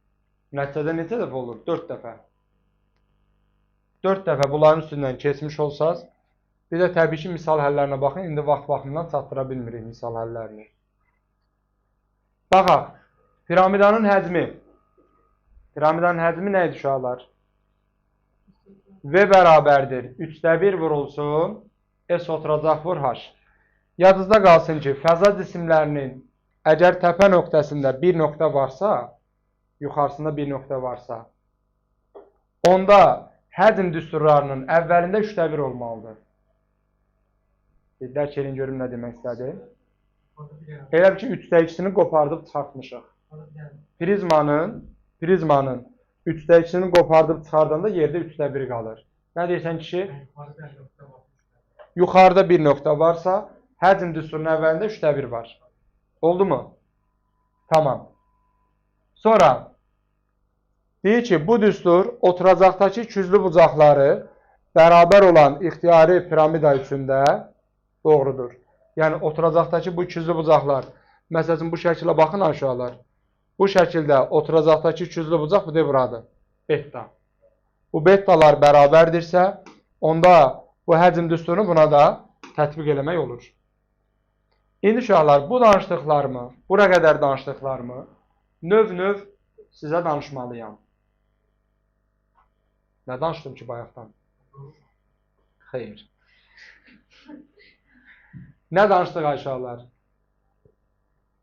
Nəticədə neçə dəfə olur? 4 dəfə. 4 dəfə bunların üstündən keçmiş olsaz, bir də təbii ki, misal həllərinə baxın. İndi vaxt baxımından çatdıra bilmirik misal həllərini. Baxaq, piramidanın həcmi. Piramidanın həcmi nə idi uşaqlar? V bərabərdir. 3-də 1 vurulsun, S oturacaq vur H. Yadınızda qalsın ki, fəza cisimlərinin əgər təpə nöqtəsində bir nöqtə varsa, yuxarısında bir nöqtə varsa, onda həcm düsturlarının əvvəlində 3-də 1 olmalıdır. Bir dərk edin, görüm nə demək istədim. Elə ki, 3-də 2-sini qopardıb çıxartmışıq. Prizmanın 3-də 2-sini qopardıb çıxardanda yerdə 3-də 1 qalır. Nə deyirsən kişi? Yuxarıda bir nöqtə varsa, həcm düsturunun əvvəlində 3-də 1 var. Oldu mu? Tamam. Sonra deyir ki, bu düstur oturacaqdakı ikiyüzlü bucaqları bərabər olan ixtiyari piramida üçün də doğrudur. Yəni, oturacaqdakı bu ikiyüzlü bucaqlar, məsəl üçün, bu şəkilə baxın aşağılar. Bu şəkildə oturacaqdakı ikiyüzlü bucaq bu da buradır. Beta. Bu betalar bərabərdirsə, onda bu həcm düsturunu buna da tətbiq eləmək olur. İndi uşaqlar, bu danışdıqlarımı, bura qədər danışdıqlarımı növ-növ sizə danışmalıyam. Nə danışdım ki bayaqdan? Xeyr. Nə danışdıq uşaqlar?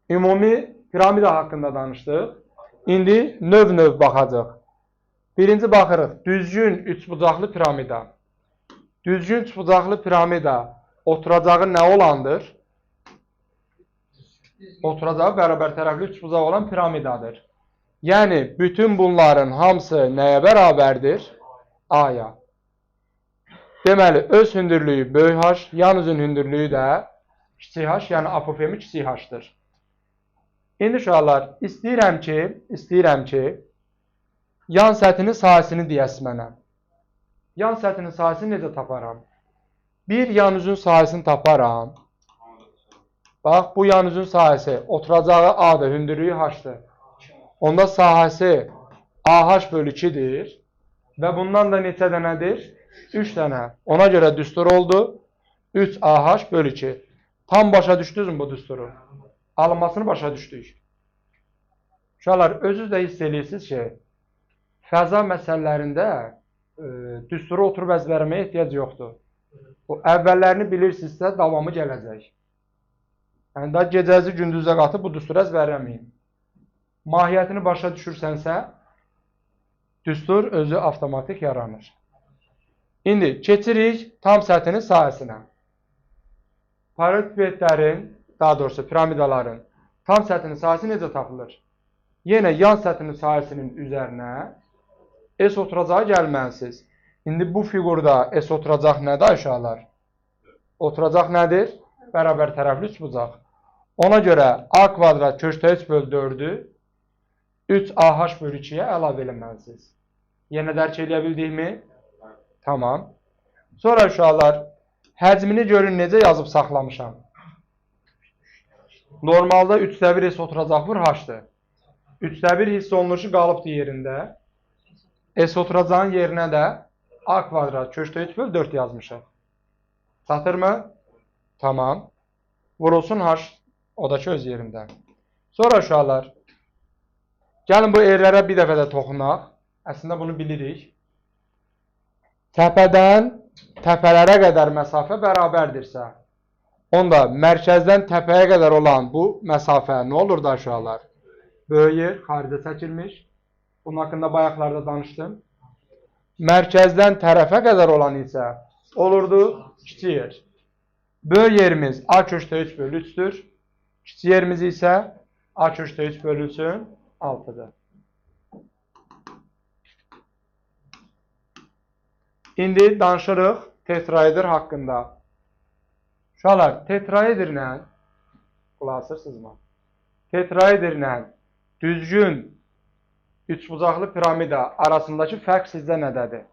Ümumi piramida haqqında danışdıq. İndi növ-növ baxacaq. Birinci baxırıq, düzgün üçbucaqlı piramida. Düzgün üçbucaqlı piramida oturacağı nə olandır? Oturacağı bərabər tərəfli üçbucaq olan piramidadır. Yəni, bütün bunların hamısı nəyə bərabərdir? A-ya. Deməli, öz hündürlüyü böyük H, yan üzün hündürlüyü də kiçik H, yəni apofemi kiçik H-dır. İndi uşaqlar, istəyirəm ki, yan səthinin sahəsini deyəsiz mənə. Yan səthinin sahəsini necə taparam? Bir yan üzün sahəsini taparam. Bax, bu yan üzün sahəsi, oturacağı A-dır, hündürlüyü H-dır. Onda sahəsi AH bölü 2-dir və bundan da neçə dənədir? 3 dənə. Ona görə düstur oldu. 3 AH bölü 2. Tam başa düşdünüz mü bu düsturu? Alınmasını başa düşdük. Uşaqlar, özünüz də hiss eləyirsiniz ki, fəza məsələlərində düsturu oturub əzbərləməyə ehtiyac yoxdur. O əvvəllərini bilirsinizsə, davamı gələcək. Yəni, daha gecəzi gündüzə qatıb bu düsturu əzbərləməyin. Mahiyyətini başa düşürsənsə, düstur özü avtomatik yaranır. İndi keçirik tam səthinin sahəsinə. Paralelipipedlərin, daha doğrusu piramidaların tam səthinin sahəsi necə tapılır? Yenə yan səthinin sahəsinin üzərinə S oturacağı gəlməlisiniz. İndi bu fiqurda S oturacaq nədir uşaqlar? Oturacaq nədir? Bərabər tərəfli üçbucaq. Ona görə A kvadrat kökdə 3 bölü 4-ü 3AH bölü 2-yə əlavə eləməlisiniz. Yenə dərk eləyə bildikmi? Tamam. Sonra uşaqlar, həcmini görün necə yazıb saxlamışam. Normalda 3-də 1 S oturacaq vur H-dır. 3-də 1 hiss olunuşu qalıbdır yerində. S oturacağın yerinə də A kvadrat kökdə 3 bölü 4 yazmışıq. Çatırmı? Tamam. Vurulsun H, o da ki öz yerində. Sonra uşaqlar, gəlin bu yerlərə bir dəfə də toxunaq. Əslində bunu bilirik. Təpədən təpələrə qədər məsafə bərabərdirsə, onda mərkəzdən təpəyə qədər olan bu məsafə nə olur da uşaqlar? Böyük yer xaricə çəkilmiş. Bunun haqqında bayaqlarda danışdım. Mərkəzdən tərəfə qədər olan isə olurdu kiçik yer. Böyük yerimiz A kökdə 3 bölü 3-dür. Kiçik yerimiz isə A kökdə 3 bölü 3-ün 6-dır. İndi danışırıq tetraedr haqqında. Uşaqlar, tetraedrlə, qulaq asırsınızmı? Tetraedrlə düzgün üçbucaqlı piramida arasındakı fərq sizdə nədədir?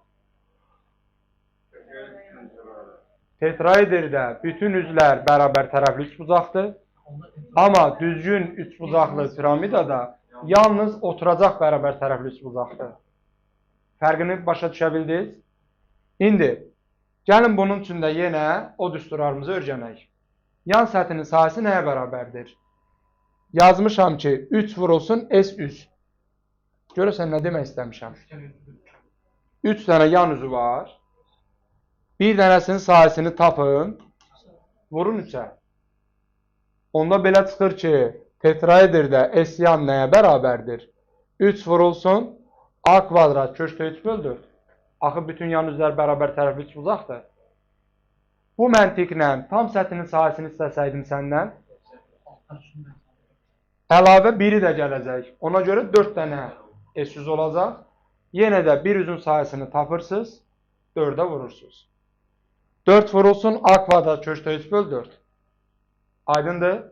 Tetraedrdə bütün üzlər bərabər tərəfli üçbucaqdır. Amma düzgün üçbucaqlı piramidada yalnız oturacaq bərabər tərəfli üçbucaqdır. Fərqini başa düşə bildiniz? İndi, gəlin bunun üçün də yenə o düsturlarımızı öyrənək. Yan səthinin sahəsi nəyə bərabərdir? Yazmışam ki, 3 vurulsun S üz. Görürsən, nə demək istəmişəm? 3 dənə yan üzü var. Bir dənəsinin sahəsini tapın, vurun 3-ə. Onda belə çıxır ki, tetraedrdə S yan nəyə bərabərdir? 3 vurulsun, A kvadrat kökdə 3 bölü 4. Axı, bütün yan üzlər bərabər tərəfli üçbucaqdır. Bu məntiqlə tam səthinin sahəsini istəsəydim səndən, əlavə biri də gələcək. Ona görə 4 dənə S100 olacaq. Yenə də bir üzün sahəsini tapırsınız, 4-ə vurursunuz. 4 vurulsun, A kvadrat kökdə 3 bölü 4. Aydındır?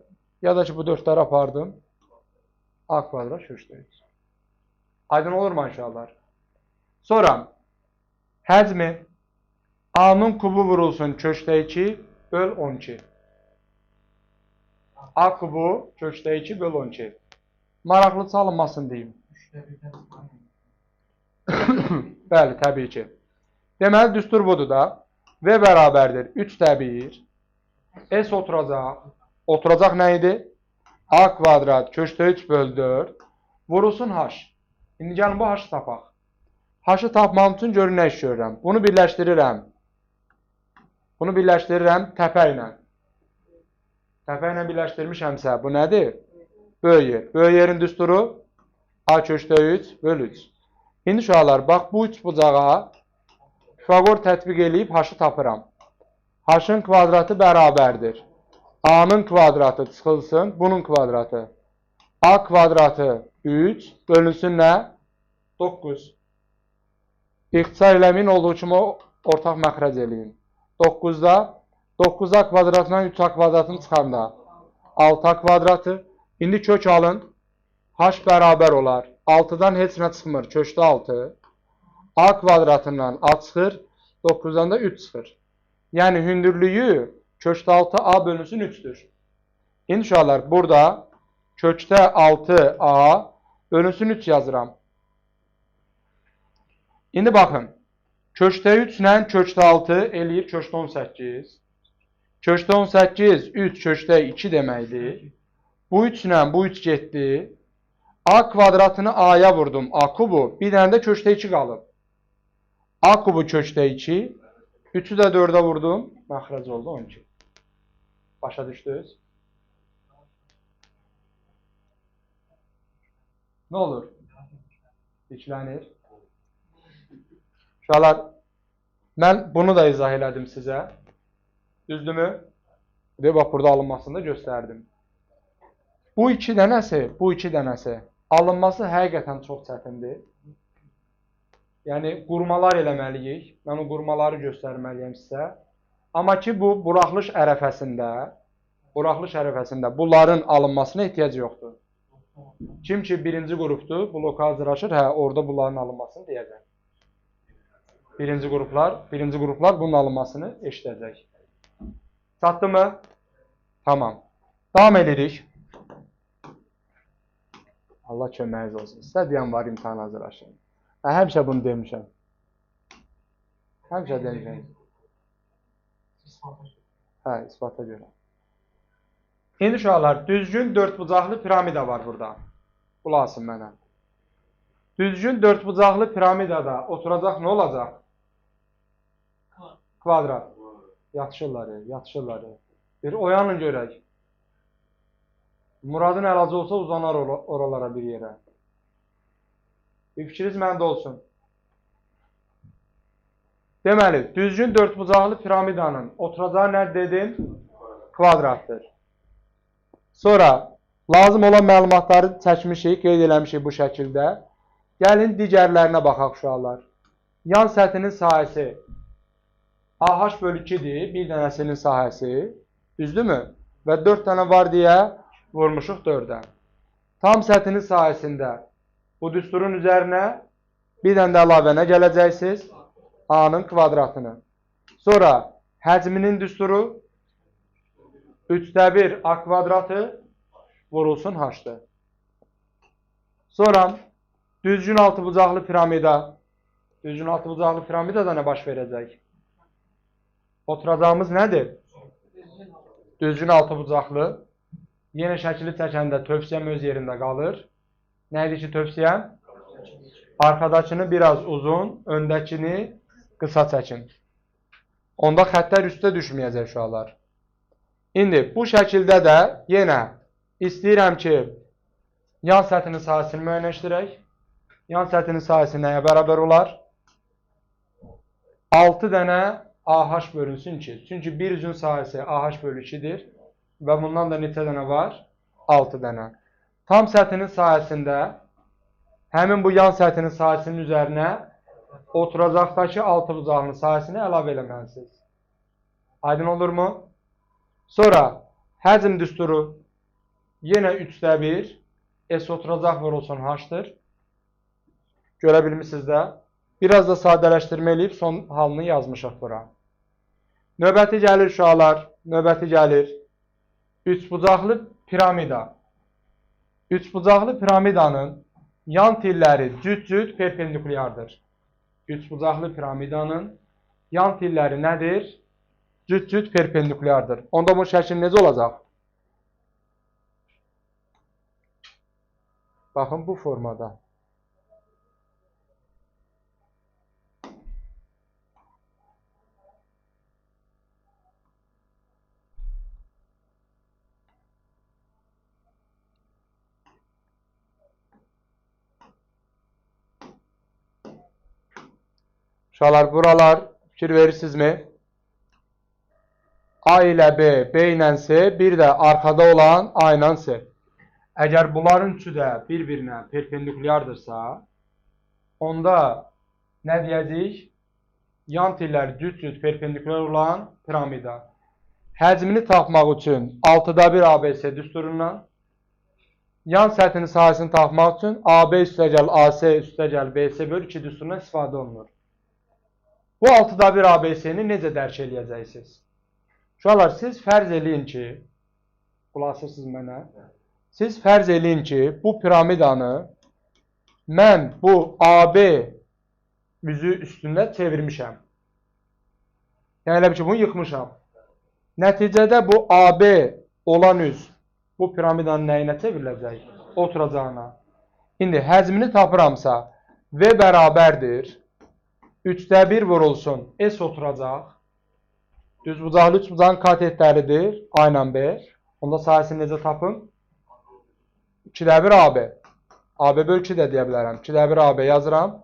Ya da ki, bu 4-ləri apardım. A kvadrat kökdə 3. Aydın olur mu inşallah? Sonra, həcmi A-nın kubu vurulsun kökdə 2 böl 12. A kubu kökdə 2 böl 12. Maraqlı çalınmasın deyim. Bəli, təbii ki. Deməli, düstur budur da. V bərabərdir 3-də 1. S oturacaq. Oturacaq nə idi? A kvadrat kökdə 3 böl 4. Vurulsun H. İndi gəlin bu H-ı tapaq. H-ı tapmam üçün görün nə iş görürəm. Bunu birləşdirirəm. Bunu birləşdirirəm təpə ilə. Təpə ilə birləşdirmişəmsə, bu nədir? Böyük yer. Böyük yerin düsturu A kökdə 3 böl 3. İndi uşaqlar, bax bu üç bucağa Pifaqor tətbiq eləyib H-ı tapıram. H-ın kvadratı bərabərdir. A-nın kvadratı çıxılsın, bunun kvadratı. A kvadratı 3 bölünsün nə? 9. İxtisar eləməyin, olduğu kimi ortaq məxrəc eləyin. 9-da 9A kvadratından 3A kvadratını çıxanda 6A kvadratı. İndi kök alın. H bərabər olar. 6-dan heç nə çıxmır. Kökdə 6. A kvadratından A çıxır. 9-dan da 3 çıxır. Yəni hündürlüyü kökdə 6A bölünsün 3-dür. İndi uşaqlar, burada kökdə 6A bölünsün 3 yazıram. İndi baxın. Kökdə 3 ilə kökdə 6 eləyir kökdə 18. Kökdə 18, 3 kökdə 2 deməkdir. Bu 3 ilə bu 3 getdi. A kvadratını A-ya vurdum. A kubu. Bir dənə də kökdə 2 qalıb. A kubu kökdə 2. 3-ü də 4-ə vurdum. Məxrəc oldu 12. Başa düşdünüz? Nə olur? Diklənir. Uşaqlar, mən bunu da izah elədim sizə. Düzdürmü? Deyə, bax, burada alınmasını da göstərdim. Bu iki dənəsi alınması həqiqətən çox çətindir. Yəni, qurmalar eləməliyik. Mən o qurmaları göstərməliyəm sizə. Amma ki, bu buraxılış ərəfəsində bunların alınmasına ehtiyac yoxdur. Kim ki birinci qrupdur, bloka hazırlaşır, hə, orada bunların alınmasını deyəcək. Birinci qruplar bunun alınmasını eşidəcək. Çatdı mı? Tamam. Davam edirik. Allah köməyiniz olsun. Sizə deyən var, imtahan hazırlaşın. Həmişə bunu demişəm. Həmişə demişəm. Hə, isbata görə. İndi uşaqlar, düzgün dördbucaqlı piramida var burada. Qulaq asın mənə. Düzgün dördbucaqlı piramidada oturacaq nə olacaq? Kvadrat. Yatışırlar, yatışırlar. Bir oyanın görək. Muradın əlacı olsa uzanar oralara bir yerə. Bir fikriniz məndə olsun. Deməli, düzgün dördbucaqlı piramidanın oturacağı nə dedim? Kvadratdır. Sonra lazım olan məlumatları çəkmişik, qeyd eləmişik bu şəkildə. Gəlin digərlərinə baxaq uşaqlar. Yan səthinin sahəsi AH bölü 2-dir, bir dənəsinin sahəsi. Düzdürmü? Və 4 dənə var deyə vurmuşuq 4-ə. Tam səthinin sahəsində bu düsturun üzərinə bir dənə də əlavə nə gələcəksiniz? A-nın kvadratını. Sonra həcminin düsturu 3-də 1 A kvadratı vurulsun H-dır. Sonra düzgün altıbucaqlı piramida. Düzgün altıbucaqlı piramidada nə baş verəcək? Oturacağımız nədir? Düzgün altıbucaqlı. Yenə şəkili çəkəndə tövsiyəm öz yerində qalır. Nə idi ki tövsiyəm? Arxadakını biraz uzun, öndəkini qısa çəkin. Onda xəttlər üstə düşməyəcək uşaqlar. İndi bu şəkildə də yenə istəyirəm ki, yan səthinin sahəsini müəyyənləşdirək. Yan səthinin sahəsi nəyə bərabər olar? 6 dənə AH bölünsün ki, çünki bir üzün sahəsi AH bölü 2-dir və bundan da neçə dənə var? 6 dənə. Tam səthinin sahəsində həmin bu yan səthinin sahəsinin üzərinə oturacaqdakı altıbucaqlının sahəsini əlavə eləməlisiniz. Aydın olurmu? Sonra həcm düsturu yenə 3-də 1 S oturacaq vurulsun H-dır. Görə bilmişsiniz də. Biraz da sadələşdirmə eləyib son halını yazmışıq bura. Növbəti gəlir uşaqlar, növbəti gəlir. Üçbucaqlı piramida. Üçbucaqlı piramidanın yan tilləri cüt-cüt perpendikulyardır. Üçbucaqlı piramidanın yan tilləri nədir? Cüt-cüt perpendikulyardır. Onda bu şəkil necə olacaq? Baxın, bu formada. Uşaqlar, buralar fikir verirsinizmi? A ilə B, B ilə C, bir də arxada olan A ilə C. Əgər bunların üçü də bir-birinə perpendikulyardırsa, onda nə deyəcəyik? Yan tillər cüt-cüt perpendikulyar olan piramida. Həcmini tapmaq üçün 6-da 1 ABC düsturundan, yan səthinin sahəsini tapmaq üçün AB üstəgəl AC üstəgəl BC bölü 2 düsturundan istifadə olunur. Bu 6-da 1 ABC-ni necə dərk eləyəcəksiniz? Uşaqlar, siz fərz eləyin ki, qulaq asırsınız mənə, siz fərz eləyin ki, bu piramidanı mən bu AB üzü üstündə çevirmişəm. Yəni, elə bil ki, bunu yıxmışam. Nəticədə bu AB olan üz bu piramidanın nəyinə çevriləcək? Oturacağına. İndi həcmini tapıramsa, V bərabərdir. 3-də 1 vurulsun. S oturacaq. Düzbucaqlı üçbucağın katetləridir. A ilə B. Onda sahəsini necə tapım? 2-də 1 AB. AB bölü 2 də deyə bilərəm. 2-də 1 AB yazıram.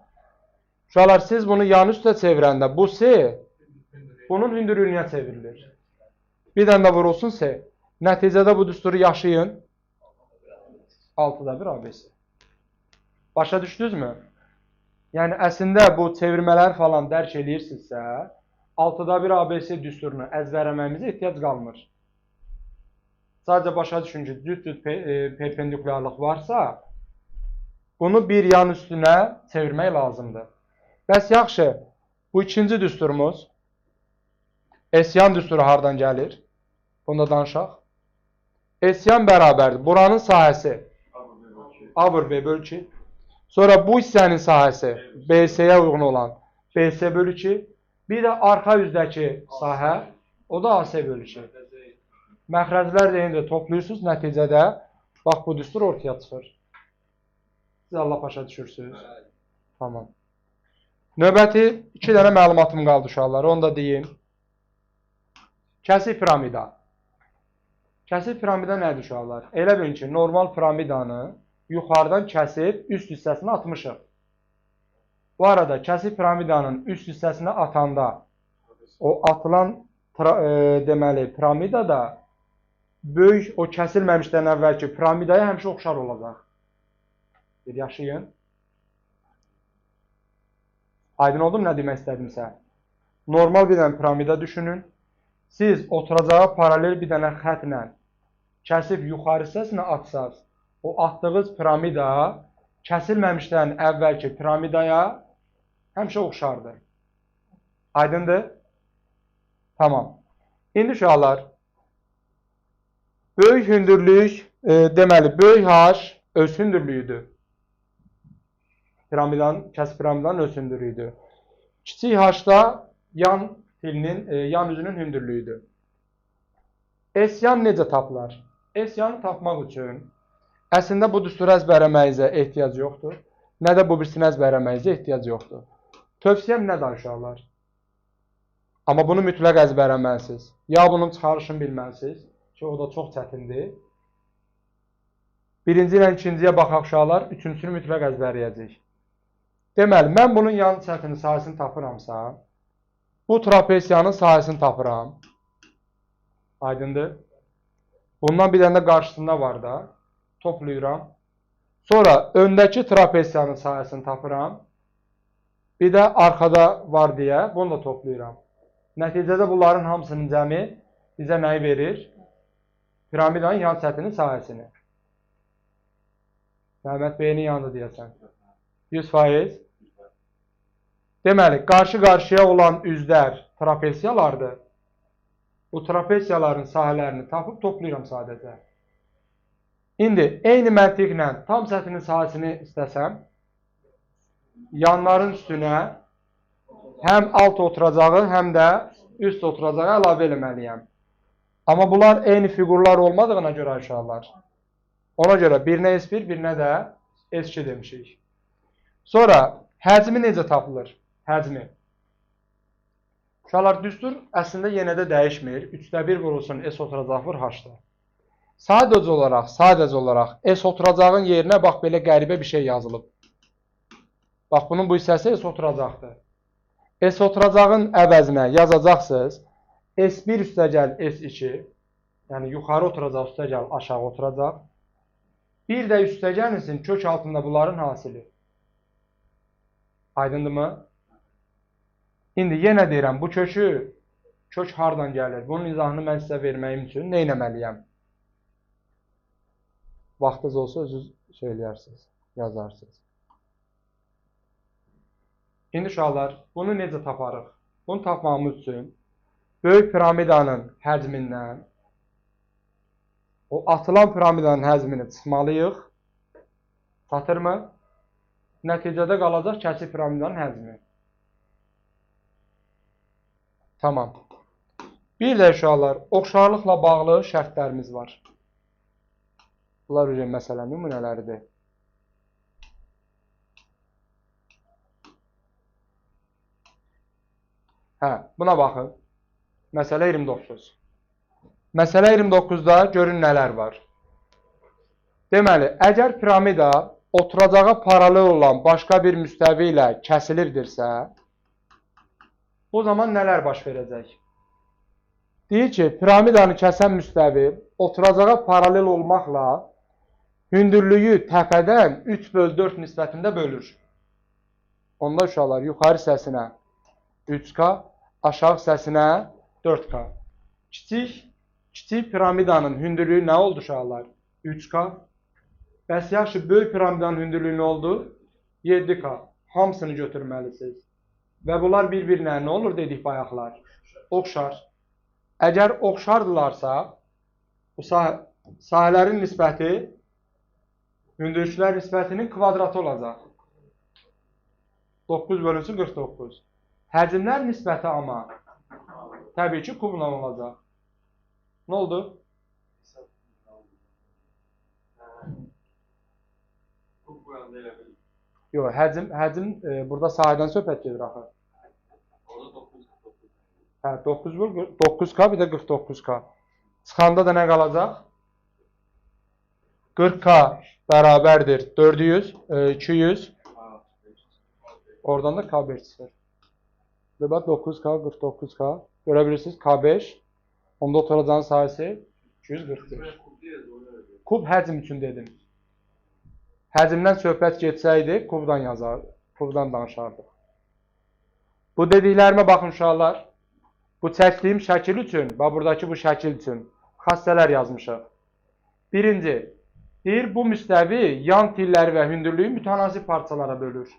Uşaqlar, siz bunu yan üstə çevirəndə bu C bunun hündürlüyünə çevrilir. Bir dənə də vurulsun C. Nəticədə bu düsturu yaşayın. 6-da 1 ABC. Başa düşdünüzmü? Yəni, əslində bu çevirmələr falan dərk eləyirsinizsə, 6-da 1 ABC düsturunu əzbərləməyimizə ehtiyac qalmır. Sadəcə başa düşün ki, cüt-cüt perpendikulyarlıq varsa, bunu bir yan üstünə çevirmək lazımdır. Bəs yaxşı, bu ikinci düsturumuz, S-yan düsturu hardan gəlir? Bunu da danışaq. S-yan bərabərdir. Buranın sahəsi A vur B bölü 2. Sonra bu hissənin sahəsi BC-yə uyğun olan BC bölü 2. Bir də arxa üzdəki sahə, o da AC bölü 2. Məxrəclər də indi toplayırsınız, nəticədə bax bu düstur ortaya çıxır. Siz Allah başa düşürsünüz. Tamam. Növbəti 2 dənə məlumatım qaldı uşaqlar, onu da deyim. Kəsik piramida. Kəsik piramida nədir uşaqlar? Elə bilin ki, normal piramidanı yuxarıdan kəsib üst hissəsini atmışıq. Bu arada kəsik piramidanın üst hissəsini atanda o atılan deməli piramida da böyük o kəsilməmişdən əvvəlki piramidaya həmişə oxşar olacaq. Bir yaşayın. Aydın oldu mu nə demək istədimsə? Normal bir dənə piramida düşünün. Siz oturacağa paralel bir dənə xətlə kəsib yuxarı hissəsinə atsaz, o atdığınız piramida kəsilməmişdən əvvəlki piramidaya həmişə oxşardır. Aydındır? Tamam. İndi uşaqlar, böyük hündürlük, deməli, böyük H öz hündürlüyüdür. Piramidanın, kəsik piramidanın öz hündürlüyüdür. Kiçik H da yan tilinin, yan üzünün hündürlüyüdür. S-yan necə tapılar? S-yanı tapmaq üçün əslində bu düsturu əzbərləməyinizə ehtiyac yoxdur. Nə də bu birisini əzbərləməyinizə ehtiyac yoxdur. Tövsiyəm nədir uşaqlar? Amma bunu mütləq əzbərləməlisiniz. Ya bunun çıxarışını bilməlisiniz ki, o da çox çətindir. Birinci ilə ikinciyə baxaq uşaqlar, üçüncüsünü mütləq əzbərləyəcək. Deməli, mən bunun yan səthinin sahəsini tapıramsa, bu trapesiyanın sahəsini tapıram. Aydındır. Bundan bir dənə də qarşısında var da. Toplayıram. Sonra öndəki trapesiyanın sahəsini tapıram. Bir də arxada var deyə bunu da toplayıram. Nəticədə bunların hamısının cəmi bizə nəyi verir? Piramidanın yan səthinin sahəsini. Məhəmməd Beynin yanında deyəsən. 100%. Deməli, qarşı-qarşıya olan üzlər trapesiyalardır. Bu trapesiyaların sahələrini tapıb toplayıram sadəcə. İndi eyni məntiqlə tam səthinin sahəsini istəsəm, yanların üstünə həm alt oturacağı, həm də üst oturacağı əlavə eləməliyəm. Amma bunlar eyni fiqurlar olmadığına görə uşaqlar. Ona görə birinə S1, birinə də S2 demişik. Sonra həcmi necə tapılır? Həcmi. Uşaqlar, düstur əslində yenə də dəyişmir. 3-də 1 vurulsun S oturacaq vur H-da. Sadəcə olaraq S oturacağın yerinə bax belə qəribə bir şey yazılıb. Bax, bunun bu hissəsi S oturacaqdır. S oturacağın əvəzinə yazacaqsınız S1 üstəgəl S2, yəni yuxarı oturacaq üstəgəl aşağı oturacaq. Bir də üstəgəl kök altında bunların hasili. Aydındırmı? İndi yenə deyirəm, bu kökü, kök hardan gəlir? Bunun izahını mən sizə verməyim üçün nə etməliyəm? Vaxtınız olsa özünüz söyləyərsiniz, yazarsınız. İndi uşaqlar, bunu necə taparıq? Bunu tapmamız üçün böyük piramidanın həcmindən o atılan piramidanın həcmini çıxmalıyıq. Çatırmı? Nəticədə qalacaq kəsik piramidanın həcmi. Tamam. Bir də uşaqlar, oxşarlıqla bağlı şərtlərimiz var. Bunlar üzrə məsələ nümunələridir. Hə, buna baxın. Məsələ 29. Məsələ 29-da görün nələr var. Deməli, əgər piramida oturacağa paralel olan başqa bir müstəvi ilə kəsilibdirsə, bu zaman nələr baş verəcək? Deyir ki, piramidanı kəsən müstəvi oturacağa paralel olmaqla hündürlüyü təpədən 3/4 nisbətində bölür. Onda uşaqlar, yuxarı hissəsinə 3K, aşağı hissəsinə 4K. Kiçik Kiçik piramidanın hündürlüyü nə oldu uşaqlar? 3K. Bəs yaxşı, böyük piramidanın hündürlüyü nə oldu? 7K. Hamısını götürməlisiniz. Və bunlar bir-birinə nə olur dedik bayaqlar? Oxşar. Əgər oxşardılarsa, bu sahələrin nisbəti hündürlüklər nisbətinin kvadratı olacaq. 9 bölünsün 49. Həcmlər nisbəti amma təbii ki, kubla olacaq. Nə oldu? Kub qoyanda elə bil. Yox, həcm burada sahədən söhbət gedir axı. Orada 9 9. Hə, 9 vur, 9K bir də 49K. Çıxanda da nə qalacaq? 40K bərabərdir 400, 200. Oradan da K5 çıxır. Və bax 9K, 49K. Görə bilirsiniz K5. Onda oturacağın sahəsi 245. Kub həcm üçün dedim. Həcmdən söhbət getsəydi, kubdan yazar, kubdan danışardıq. Bu dediklərimə baxın uşaqlar. Bu çəkdiyim şəkil üçün, bax buradakı bu şəkil üçün xassələr yazmışıq. Birinci, deyir bu müstəvi yan tilləri və hündürlüyü mütənasib parçalara bölür.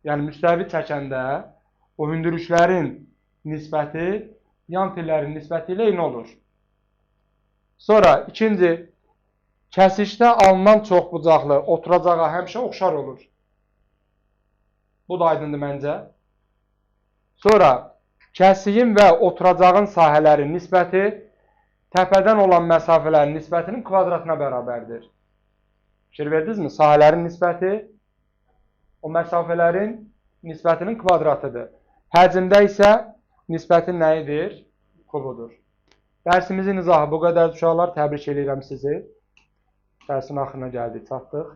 Yəni müstəvi çəkəndə o hündürlüklərin nisbəti yan tillərin nisbəti ilə eyni olur. Sonra ikinci, kəsişdə alınan çoxbucaqlı oturacağa həmişə oxşar olur. Bu da aydındır məncə. Sonra kəsiyin və oturacağın sahələrin nisbəti təpədən olan məsafələrin nisbətinin kvadratına bərabərdir. Fikir verdinizmi? Sahələrin nisbəti o məsafələrin nisbətinin kvadratıdır. Həcmdə isə nisbətin nə edir? Kubudur. Dərsimizin izahı bu qədər uşaqlar. Təbrik eləyirəm sizi. Dərsin axırına gəldik, çatdıq.